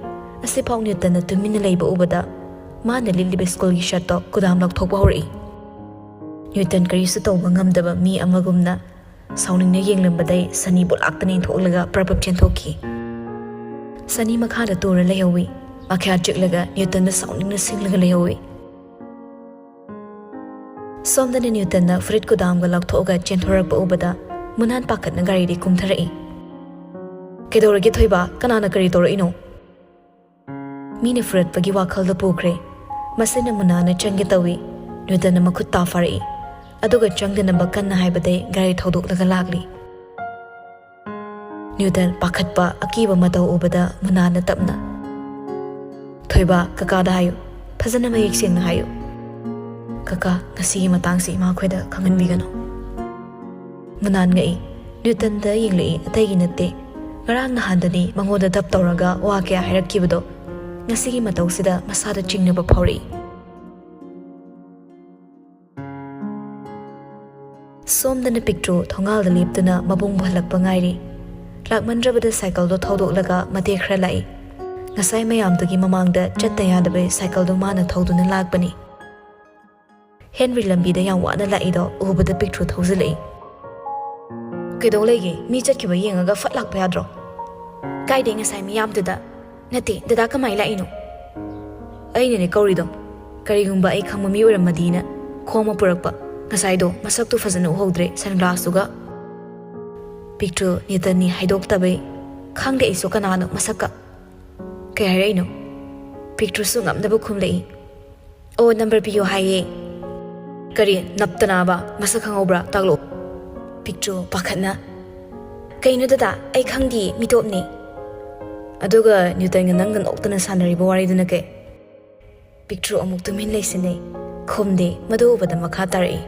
ꯑꯁꯤꯐꯥꯎ ꯅ꯭ꯌꯨꯇꯟꯅ ꯇꯨꯃꯤꯟꯅ ꯂꯩꯕ ꯎꯕꯗ ꯃꯥꯅ ꯂꯤꯠꯂꯤꯕ ꯁ꯭ꯀꯨꯜꯒꯤ ꯁꯔꯠꯇꯣ ꯀꯨꯗꯥꯝ ꯂꯧꯊꯣꯛꯄ ꯍꯧꯔꯛꯏ꯫ ꯅ꯭ꯌꯨꯇꯟ ꯀꯔꯤꯁꯨ ꯇꯧꯕ ꯉꯝꯗꯕ ꯃꯤ ꯑꯃꯒꯨꯝꯅ ꯁꯥꯎꯅꯤꯡꯅ ꯌꯦꯡꯂꯝꯕꯗꯩ ꯁꯅꯤꯕꯨ ꯂꯥꯛꯇꯅ ꯏꯟꯊꯣꯛꯂꯒ ꯄ꯭ꯔꯞ ꯄ꯭ꯔꯞ ꯆꯦꯟꯊꯣꯛꯈꯤ꯫ ꯁꯅꯤ ꯃꯈꯥꯗ ꯇꯨꯔ ꯂꯩꯍꯧꯏ꯫ ꯃꯈ꯭ꯌꯥꯠ ꯆꯤꯛꯂꯒ ꯅ꯭ꯌꯨꯇꯟꯗ ꯁꯥꯎꯅꯤꯡꯅ ꯁꯤꯡꯂꯒ ꯂꯩꯍꯧꯏ꯫ ꯁꯣꯝꯗꯅ ꯅ꯭ꯌꯨꯇꯟꯅ ꯐꯨꯔꯤꯠ ꯀꯨꯗꯥꯝꯒ ꯂꯧꯊꯣꯛꯑꯒ ꯆꯦꯟꯊꯣꯔꯛꯄ ꯎꯕꯗ ꯃꯨꯅꯥꯟ ꯄꯥꯈꯠꯅ ꯒꯥꯔꯤꯗꯤ ꯀꯨꯝꯊꯔꯛꯏ꯫ "ꯀꯩꯗꯧꯔꯒꯦ ꯊꯣꯏꯕ? ꯀꯅꯥꯅ ꯀꯔꯤ ꯇꯧꯔꯛꯏꯅꯣ?" ꯃꯤꯅ ꯐꯨꯔꯠꯄꯒꯤ ꯋꯥꯈꯜꯗ ꯄꯨꯈ꯭ꯔꯦ꯫ ꯃꯁꯤꯅ ꯃꯨꯅꯥꯅ ꯆꯪꯒꯦ ꯇꯧꯏ꯫ ꯅ꯭ꯌꯨꯇꯟꯅ ꯃꯈꯨꯠ ꯇꯥ ꯐꯥꯔꯛꯏ꯫ ꯑꯗꯨꯒ ꯆꯪꯗꯅꯕ ꯀꯟꯅ ꯍꯥꯏꯕꯗꯩ ꯒꯥꯔꯤ ꯊꯧꯗꯣꯛꯂꯒ ꯂꯥꯛꯂꯤ꯫ ꯅ꯭ꯌꯨꯇꯟ ꯄꯥꯈꯠꯄ, ꯑꯀꯤꯕ ꯃꯇꯧ ꯎꯕꯗ ꯃꯨꯅꯥꯅ ꯇꯞꯅ, "ꯊꯣꯏꯕ, ꯀꯀꯥꯗ ꯍꯥꯏꯌꯨ꯫ ꯐꯖꯅ ꯃꯌꯦꯛ ꯁꯦꯡꯅ ꯍꯥꯏꯌꯨ꯫ ꯀꯀꯥ, ꯉꯁꯤꯒꯤ ꯃꯇꯥꯡꯁꯤ ꯏꯃꯥꯈꯣꯏꯗ ꯈꯪꯍꯟꯕꯤꯒꯅꯨ꯫" ꯃꯨꯅꯥꯟ ꯉꯛꯏ꯫ ꯅ꯭ꯌꯨꯇꯟꯗ ꯌꯦꯡꯂꯛꯏ, ꯑꯇꯩꯒꯤ ꯅꯠꯇꯦ꯫ ꯉꯔꯥꯡ ꯅꯍꯥꯟꯗꯅꯤ ꯃꯉꯣꯟꯗ ꯗꯞ ꯇꯧꯔꯒ ꯋꯥ ꯀꯌꯥ ꯍꯥꯏꯔꯛꯈꯤꯕꯗꯣ꯫ ꯉꯁꯤꯒꯤ ꯃꯇꯧꯁꯤꯗ ꯃꯁꯥꯗ ꯆꯤꯡꯅꯕ ꯐꯥꯎꯔꯛꯏ꯫ ꯁꯣꯝꯗꯅ ꯄꯤꯛꯇ꯭ꯔꯨ ꯊꯣꯡꯒꯥꯜꯗ ꯂꯦꯞꯇꯨꯅ ꯃꯕꯨꯡꯕꯨ ꯍꯜꯂꯛꯄ ꯉꯥꯏꯔꯤ꯫ ꯂꯥꯛꯃꯟꯗ꯭ꯔꯕꯗ ꯁꯥꯏꯀꯜꯗꯣ ꯊꯧꯗꯣꯛꯂꯒ ꯃꯇꯦꯛ ꯈꯔ ꯂꯥꯛꯏ꯫ ꯉꯁꯥꯏ ꯃꯌꯥꯝꯗꯨꯒꯤ ꯃꯃꯥꯡꯗ ꯆꯠꯇ ꯌꯥꯗꯕꯩ ꯁꯥꯏꯀꯜꯗꯣ ꯃꯥꯅ ꯊꯧꯗꯨꯅ ꯂꯥꯛꯄꯅꯤ꯫ ꯍꯦꯟꯔꯤ ꯂꯝꯕꯤꯗ ꯌꯥꯝ ꯋꯥꯅ ꯂꯥꯛꯏꯗꯣ ꯎꯕꯗ ꯄꯤꯛꯇ꯭ꯔꯨ ꯊꯧꯖꯤꯜꯂꯛꯏ꯫ "ꯀꯩꯗꯧ ꯂꯩꯒꯦ? ꯃꯤ ꯆꯠꯈꯤꯕ ꯌꯦꯡꯉꯒ ꯐꯠ ꯂꯥꯛꯄ ꯌꯥꯗ꯭ꯔꯣ?" "ꯀꯥꯏꯗꯩ ꯉꯁꯥꯏ ꯃꯤꯌꯥꯝꯗꯨꯗ? ꯅꯠꯇꯦ, ꯗꯗꯥ ꯀꯃꯥꯏ ꯂꯥꯛꯏꯅꯣ?" "ꯑꯩꯅꯅꯦ ꯀꯧꯔꯤꯗꯣ꯫ ꯀꯔꯤꯒꯨꯝꯕ ꯑꯩ ꯈꯪꯕ ꯃꯤ ꯑꯣꯏꯔꯝꯃꯗꯤꯅ ꯈꯣꯡ ꯑꯃ ꯄꯨꯔꯛꯄ꯫ ꯉꯁꯥꯏꯗꯣ ꯃꯁꯛꯇꯨ ꯐꯖꯅ ꯎꯍꯧꯗ꯭ꯔꯦ ꯁꯟ ꯒ꯭ꯂꯥꯁꯇꯨꯒ꯫" ꯄꯤꯛꯇ꯭ꯔꯨ ꯅ꯭ꯌꯨꯇꯟꯅꯤ ꯍꯥꯏꯗꯣꯛꯇꯕꯩ ꯈꯪꯗꯦ ꯑꯩꯁꯨ ꯀꯅꯥꯅꯣ ꯃꯁꯛꯀ꯫ ꯀꯩ ꯍꯥꯏꯔꯛꯏꯅꯣ? ꯄꯤꯛꯇ꯭ꯔꯨꯁꯨ ꯉꯝꯗꯕ ꯈꯨꯝꯂꯛꯏ꯫ "ꯑꯣ, ꯅꯝꯕꯔ ꯄꯤꯌꯣ ꯍꯥꯏꯌꯦ"꯫ "ꯀꯔꯤ ꯅꯞꯇꯅꯥꯕ? ꯃꯁꯛ ꯈꯪꯍꯧꯕ꯭ꯔꯥ? ꯇꯥꯛꯂꯛꯑꯣ"꯫ ꯄꯤꯛꯇ꯭ꯔꯨ ꯄꯥꯈꯠꯅ, "ꯀꯩꯅꯣ ꯗꯗꯥ, ꯑꯩ ꯈꯪꯗꯤꯌꯦ, ꯃꯤꯇꯣꯞꯅꯤ"꯫ "ꯑꯗꯨꯒ ꯅ꯭ꯌꯨꯇꯟꯒ ꯅꯪꯒ ꯅꯣꯛꯇꯅ ꯁꯥꯟꯅꯔꯤꯕ ꯋꯥꯔꯤꯗꯨꯅ ꯀꯩ?" ꯄꯤꯛꯇ꯭ꯔꯨ ꯑꯃꯨꯛ ꯇꯨꯃꯤꯟ ꯂꯩꯁꯤꯟꯅꯩ꯫ ꯈꯨꯝꯗꯦ꯫ ꯃꯗꯨ ꯎꯕꯗ ꯃꯈꯥ ꯇꯥꯔꯛꯏ꯫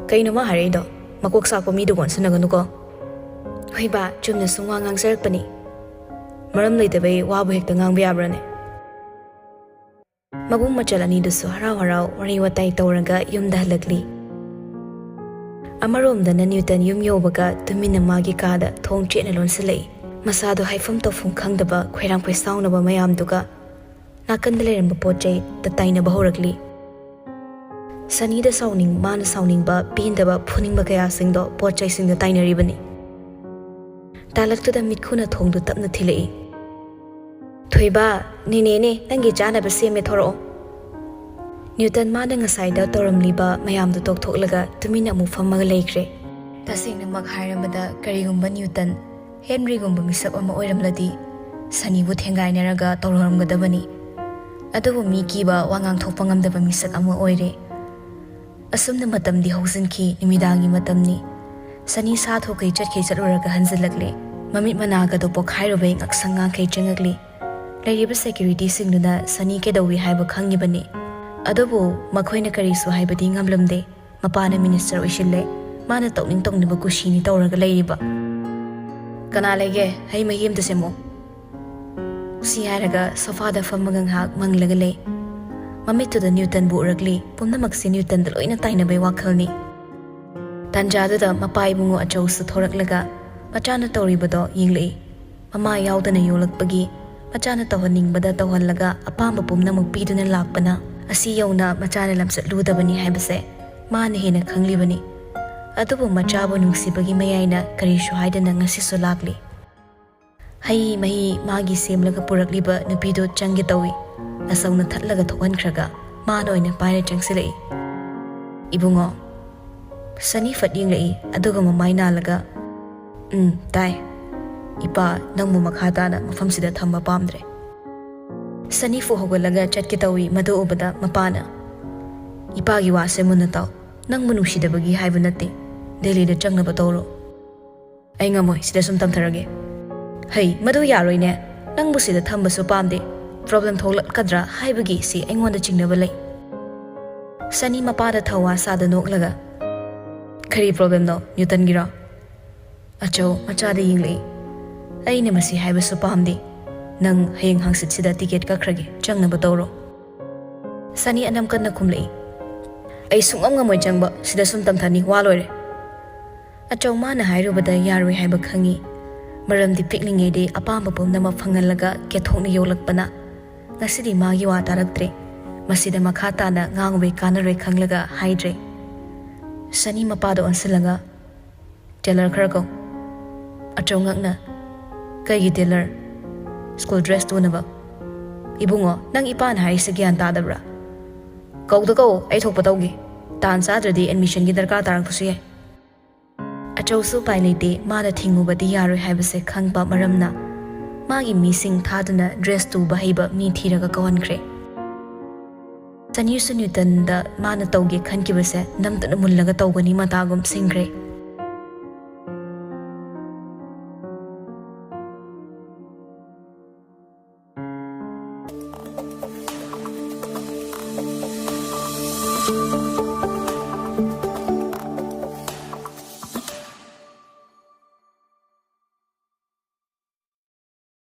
"ꯀꯩꯅꯣ ꯃꯥ ꯍꯥꯏꯔꯛꯏꯗꯣ? ꯃꯀꯣꯛ ꯆꯥꯛꯄ ꯃꯤꯗꯨꯒ ꯑꯣꯟꯁꯤꯟꯅꯒꯅꯨꯀꯣ"꯫ "ꯍꯣꯏ ꯕꯥ, ꯆꯨꯝꯅ ꯁꯨꯝ ꯋꯥ ꯉꯥꯡꯖꯔꯛꯄꯅꯤ"꯫ ꯃꯔꯝ ꯂꯩꯇꯕꯩ ꯋꯥꯕꯨ ꯍꯦꯛꯇ ꯉꯥꯡꯕ ꯌꯥꯕ꯭ꯔꯥꯅꯦ? ꯃꯕꯨꯡ ꯃꯆꯜ ꯑꯅꯤꯗꯨꯁꯨ ꯍꯔꯥꯎ ꯍꯔꯥꯎ ꯋꯥꯔꯤ ꯋꯥꯇꯥꯏ ꯇꯧꯔꯒ ꯌꯨꯝꯗ ꯍꯜꯂꯛꯂꯤ꯫ ꯑꯃꯔꯣꯝꯗꯅ ꯅ꯭ꯌꯨꯇꯟ ꯌꯨꯝ ꯌꯧꯕꯒ ꯇꯨꯃꯤꯟꯅ ꯃꯥꯒꯤ ꯀꯥꯗ ꯊꯣꯡ ꯆꯦꯠꯅ ꯂꯣꯟꯁꯤꯜꯂꯛꯏ꯫ ꯃꯁꯥꯗꯣ ꯍꯥꯏꯐꯝ ꯇꯧꯐꯝ ꯈꯪꯗꯕ ꯈꯣꯏꯔꯥꯡ ꯈꯣꯏꯁꯥꯎꯅꯕ ꯃꯌꯥꯝꯗꯨꯒ ꯅꯥꯀꯟꯗ ꯂꯩꯔꯝꯕ ꯄꯣꯠ ꯆꯩꯗ ꯇꯥꯏꯅꯕ ꯍꯧꯔꯛꯂꯤ꯫ ꯁꯅꯤꯗ ꯁꯥꯎꯅꯤꯡ, ꯃꯥꯅ ꯁꯥꯎꯅꯤꯡꯕ, ꯄꯦꯟꯗꯕ, ꯐꯨꯅꯤꯡꯕ ꯀꯌꯥꯁꯤꯡꯗꯣ ꯄꯣꯠ ꯆꯩꯁꯤꯡꯗ ꯇꯥꯏꯅꯔꯤꯕꯅꯤ꯫ ꯇꯥꯂꯛꯇꯨꯗ ꯃꯤꯠꯈꯨꯅ ꯊꯣꯡꯗꯨ ꯇꯞꯅ ꯊꯤꯜꯂꯛꯏ꯫ "ꯊꯣꯏꯕ, ꯅꯦꯅꯦꯅꯦ, ꯅꯪꯒꯤ ꯆꯥꯅꯕ ꯁꯦꯝꯃꯦ, ꯊꯣꯔꯛꯑꯣ"꯫ ꯅ꯭ꯌꯨꯇꯟ ꯃꯥꯅ ꯉꯁꯥꯏꯗ ꯇꯧꯔꯝꯂꯤꯕ ꯃꯌꯥꯝꯗꯨ ꯇꯣꯛꯊꯣꯛꯂꯒ ꯇꯨꯃꯤꯟꯅ ꯑꯃꯨꯛ ꯐꯝꯃꯒ ꯂꯩꯈ꯭ꯔꯦ꯫ ꯇꯁꯦꯡꯅꯃꯛ ꯍꯥꯏꯔꯕꯗ, ꯀꯔꯤꯒꯨꯝꯕ ꯅ꯭ꯌꯨꯇꯟ ꯍꯦꯟꯔꯤꯒꯨꯝꯕ ꯃꯤꯁꯛ ꯑꯃ ꯑꯣꯏꯔꯝꯂꯗꯤ ꯁꯅꯤꯕꯨ ꯊꯦꯡꯒꯥꯏꯅꯔꯒ ꯇꯧꯔꯝꯒꯗꯕꯅꯤ꯫ ꯑꯗꯨꯕꯨ ꯃꯤ ꯀꯤꯕ, ꯋꯥ ꯉꯥꯡꯊꯣꯛꯄ ꯉꯝꯗꯕ ꯃꯤꯁꯛ ꯑꯃ ꯑꯣꯏꯔꯦ꯫ ꯑꯁꯨꯝꯅ ꯃꯇꯝꯗꯤ ꯍꯧꯖꯤꯟꯈꯤ꯫ ꯅꯨꯃꯤꯗꯥꯡꯒꯤ ꯃꯇꯝꯅꯤ꯫ ꯁꯅꯤ ꯁꯥ ꯊꯣꯛꯈꯩ ꯆꯠꯈꯩ ꯆꯠꯂꯨꯔꯒ ꯍꯟꯖꯤꯜꯂꯛꯂꯦ꯫ ꯃꯃꯤꯠ ꯃꯅꯥꯒꯗꯣ ꯄꯣꯛꯈꯥꯏꯔꯨꯕꯩ ꯉꯛꯁꯪ ꯉꯥꯡꯈꯩ ꯆꯪꯉꯛꯂꯤ꯫ ꯂꯩꯔꯤꯕ ꯁꯦꯀ꯭ꯌꯨꯔꯤꯇꯤꯁꯤꯡꯗꯨꯅ ꯁꯅꯤ ꯀꯩꯗꯧꯏ ꯍꯥꯏꯕ ꯈꯪꯉꯤꯕꯅꯤ꯫ ꯑꯗꯨꯕꯨ ꯃꯈꯣꯏꯅ ꯀꯔꯤꯁꯨ ꯍꯥꯏꯕꯗꯤ ꯉꯝꯂꯝꯗꯦ꯫ ꯃꯄꯥꯅ ꯃꯤꯅꯤꯁꯇꯔ ꯑꯣꯏꯁꯤꯜꯂꯦ꯫ ꯃꯥꯅ ꯇꯧꯅꯤꯡ ꯇꯧꯅꯤꯡꯕ ꯀꯨꯁꯤꯅꯤ ꯇꯧꯔꯒ ꯂꯩꯔꯤꯕ꯫ "ꯀꯅꯥ ꯂꯩꯒꯦ? ꯍꯩ ꯃꯍꯤ ꯑꯃꯇ ꯁꯦꯝꯃꯣ"꯫ ꯁꯤ ꯍꯥꯏꯔꯒ ꯁꯣꯐꯥꯗ ꯐꯝꯃꯒ ꯉꯥꯏꯍꯥꯛ ꯃꯪꯂꯒ ꯂꯩ꯫ ꯃꯃꯤꯠꯇꯨꯗ ꯅ꯭ꯌꯨꯇꯟꯕꯨ ꯎꯔꯛꯂꯤ꯫ ꯄꯨꯝꯅꯃꯛꯁꯦ ꯅ꯭ꯌꯨꯇꯟꯗ ꯂꯣꯏꯅ ꯇꯥꯏꯅꯕꯩ ꯋꯥꯈꯜꯅꯤ꯫ ꯇꯥꯟꯖꯥꯗꯨꯗ ꯃꯄꯥ ꯏꯕꯨꯡꯉꯣ ꯑꯆꯧꯁꯨ ꯊꯣꯔꯛꯂꯒ ꯃꯆꯥꯅ ꯇꯧꯔꯤꯕꯗꯣ ꯌꯦꯡꯂꯛꯏ꯫ ꯃꯃꯥ ꯌꯥꯎꯗꯅ ꯌꯣꯛꯂꯛꯄꯒꯤ ꯃꯆꯥꯅ ꯇꯧꯍꯟꯅꯤꯡꯕꯗ ꯇꯧꯍꯜꯂꯒ ꯑꯄꯥꯝꯕ ꯄꯨꯝꯅꯃꯛ ꯄꯤꯗꯨꯅ ꯂꯥꯛꯄꯅ ꯑꯁꯤ ꯌꯧꯅ ꯃꯆꯥꯅ ꯂꯝꯆꯠ ꯂꯨꯗꯕꯅꯤ ꯍꯥꯏꯕꯁꯦ ꯃꯥꯅ ꯍꯦꯟꯅ ꯈꯪꯂꯤꯕꯅꯤ꯫ ꯑꯗꯨꯕꯨ ꯃꯆꯥꯕꯨ ꯅꯨꯡꯁꯤꯕꯒꯤ ꯃꯌꯥꯏꯅ ꯀꯔꯤꯁꯨ ꯍꯥꯏꯗꯅ ꯉꯁꯤꯁꯨ ꯂꯥꯛꯂꯤ꯫ ꯍꯩ ꯃꯍꯤ ꯃꯥꯒꯤ ꯁꯦꯝꯂꯒ ꯄꯨꯔꯛꯂꯤꯕ ꯅꯨꯄꯤꯗꯨ ꯆꯪꯒꯦ ꯇꯧꯏ꯫ ꯑꯆꯧꯅ ꯊꯠꯂꯒ ꯊꯣꯛꯍꯟꯈ꯭ꯔꯒ ꯃꯥꯅ ꯑꯣꯏꯅ ꯄꯥꯏꯔ ꯆꯪꯁꯤꯜꯂꯛꯏ꯫ "ꯏꯕꯨꯡꯉꯣ"꯫ ꯁꯅꯤ ꯐꯠ ꯌꯦꯡꯂꯛꯏ, ꯑꯗꯨꯒ ꯃꯃꯥꯏ ꯅꯥꯜꯂꯒ, "ꯎꯝ, ꯇꯥꯏ"꯫ "ꯏꯄꯥ, ꯅꯪꯕꯨ ꯃꯈꯥ ꯇꯥꯅ ꯃꯐꯝꯁꯤꯗ ꯊꯝꯕ ꯄꯥꯝꯗ꯭ꯔꯦ"꯫ ꯁꯅꯤ ꯐꯨꯛ ꯍꯧꯒꯠꯂꯒ ꯆꯠꯀꯦ ꯇꯧꯏ꯫ ꯃꯗꯨ ꯎꯕꯗ ꯃꯄꯥꯅ, "ꯏꯄꯥꯒꯤ ꯋꯥꯁꯦ ꯃꯨꯟꯅ ꯇꯥꯎ꯫ ꯅꯪꯕꯨ ꯅꯨꯡꯁꯤꯗꯕꯒꯤ ꯍꯥꯏꯕ ꯅꯠꯇꯦ꯫ ꯗꯦꯜꯂꯤꯗ ꯆꯪꯅꯕ ꯇꯧꯔꯣ"꯫ "ꯑꯩ ꯉꯝꯃꯣꯏ, ꯁꯤꯗ ꯁꯨꯝ ꯇꯝꯊꯔꯒꯦ"꯫ "ꯍꯩ, ꯃꯗꯨ ꯌꯥꯔꯣꯏꯅꯦ꯫ ꯅꯪꯕꯨ ꯁꯤꯗ ꯊꯝꯕꯁꯨ ꯄꯥꯝꯗꯦ꯫ ꯄ꯭ꯔꯣꯕ꯭ꯂꯦꯝ ꯊꯣꯛꯂꯛꯀꯗ꯭ꯔꯥ ꯍꯥꯏꯕꯒꯤ ꯁꯤ ꯑꯩꯉꯣꯟꯗ ꯆꯤꯡꯅꯕ ꯂꯩ"꯫ ꯁꯅꯤ ꯃꯄꯥꯗ ꯊꯧꯋꯥ ꯁꯥꯗ ꯅꯣꯛꯂꯒ, "ꯀꯔꯤ ꯄ꯭ꯔꯣꯕ꯭ꯂꯦꯝꯅꯣ, ꯅ꯭ꯌꯨꯇꯟꯒꯤꯔꯣ?" ꯑꯆꯧ ꯃꯆꯥꯗ ꯌꯦꯡꯂꯛꯏ꯫ "ꯑꯩꯅ ꯃꯁꯤ ꯍꯥꯏꯕꯁꯨ ꯄꯥꯝꯗꯦ꯫ ꯅꯪ ꯍꯌꯦꯡ ꯍꯪꯆꯤꯠꯁꯤꯗ ꯇꯤꯀꯦꯠ ꯀꯛꯈ꯭ꯔꯒꯦ, ꯆꯪꯅꯕ ꯇꯧꯔꯣ"꯫ ꯁꯅꯤ ꯑꯅꯝ ꯀꯟꯅ ꯈꯨꯝꯂꯛꯏ꯫ "ꯑꯩ ꯁꯨꯡꯉꯝ ꯉꯝꯃꯣꯏ ꯆꯪꯕ, ꯁꯤꯗ ꯁꯨꯝ ꯇꯝꯊꯅꯤ, ꯋꯥ ꯂꯣꯏꯔꯦ"꯫ ꯑꯆꯧ ꯃꯥꯅ ꯍꯥꯏꯔꯨꯕꯗ ꯌꯥꯔꯣꯏ ꯍꯥꯏꯕ ꯈꯪꯏ꯫ ꯃꯔꯝꯗꯤ ꯄꯤꯛꯂꯤꯉꯩꯗꯩ ꯑꯄꯥꯝꯕ ꯄꯨꯝꯅꯃꯛ ꯐꯪꯍꯜꯂꯒ ꯀꯦꯊꯣꯛꯅ ꯌꯣꯛꯂꯛꯄꯅ꯫ ꯉꯁꯤꯗꯤ ꯃꯥꯒꯤ ꯋꯥ ꯇꯥꯔꯛꯇ꯭ꯔꯦ꯫ ꯃꯁꯤꯗ ꯃꯈꯥ ꯇꯥꯅ ꯉꯥꯡꯕꯩ ꯀꯥꯟꯅꯔꯣꯏ ꯈꯪꯂꯒ ꯍꯥꯏꯗ꯭ꯔꯦ꯫ ꯁꯅꯤ ꯃꯄꯥꯗ ꯑꯣꯟꯁꯤꯜꯂꯒ, "ꯇꯦꯂꯔ ꯈꯔ ꯀꯧ"꯫ ꯑꯆꯧ ꯉꯛꯅ, "ꯀꯩꯒꯤ ꯇꯦꯂꯔ?" "ꯁ꯭ꯀꯨꯜ ꯗ꯭ꯔꯦꯁ ꯇꯨꯅꯕ"꯫ "ꯏꯕꯨꯡꯉꯣ, ꯅꯪ ꯏꯄꯥꯅ ꯍꯥꯏꯔꯤꯁꯦ ꯒ꯭ꯌꯥꯟ ꯇꯥꯗꯕ꯭ꯔꯥ?" "ꯀꯧꯗ ꯀꯧ, ꯑꯩ ꯊꯣꯛꯄ ꯇꯧꯒꯦ꯫ ꯇꯥꯟ ꯆꯥꯗ꯭ꯔꯗꯤ ꯑꯦꯗꯃꯤꯁꯟꯒꯤ ꯗꯔꯀꯥꯔ ꯇꯥꯔꯛꯄꯁꯨ ꯌꯥꯏ"꯫ ꯑꯆꯧꯁꯨ ꯎꯄꯥꯏ ꯂꯩꯇꯦ, ꯃꯥꯅ ꯊꯤꯡꯉꯨꯕꯗꯤ ꯌꯥꯔꯣꯏ ꯍꯥꯏꯕꯁꯦ ꯈꯪꯕ ꯃꯔꯝꯅ ꯃꯥꯒꯤ ꯃꯤꯁꯤꯡ ꯊꯥꯗꯨꯅ ꯗ꯭ꯔꯦꯁ ꯇꯨꯕ ꯍꯩꯕ ꯃꯤ ꯊꯤꯔꯒ ꯀꯧꯍꯟꯈ꯭ꯔꯦ꯫ ꯁꯅꯤꯁꯨ ꯅ꯭ꯌꯨꯇꯟꯗ ꯃꯥꯅ ꯇꯧꯒꯦ ꯈꯟꯈꯤꯕꯁꯦ ꯅꯝꯗꯨꯅ ꯃꯨꯜꯂꯒ ꯇꯧꯒꯅꯤ ꯃꯇꯥꯒꯨꯝ ꯁꯤꯡꯈ꯭ꯔꯦ꯫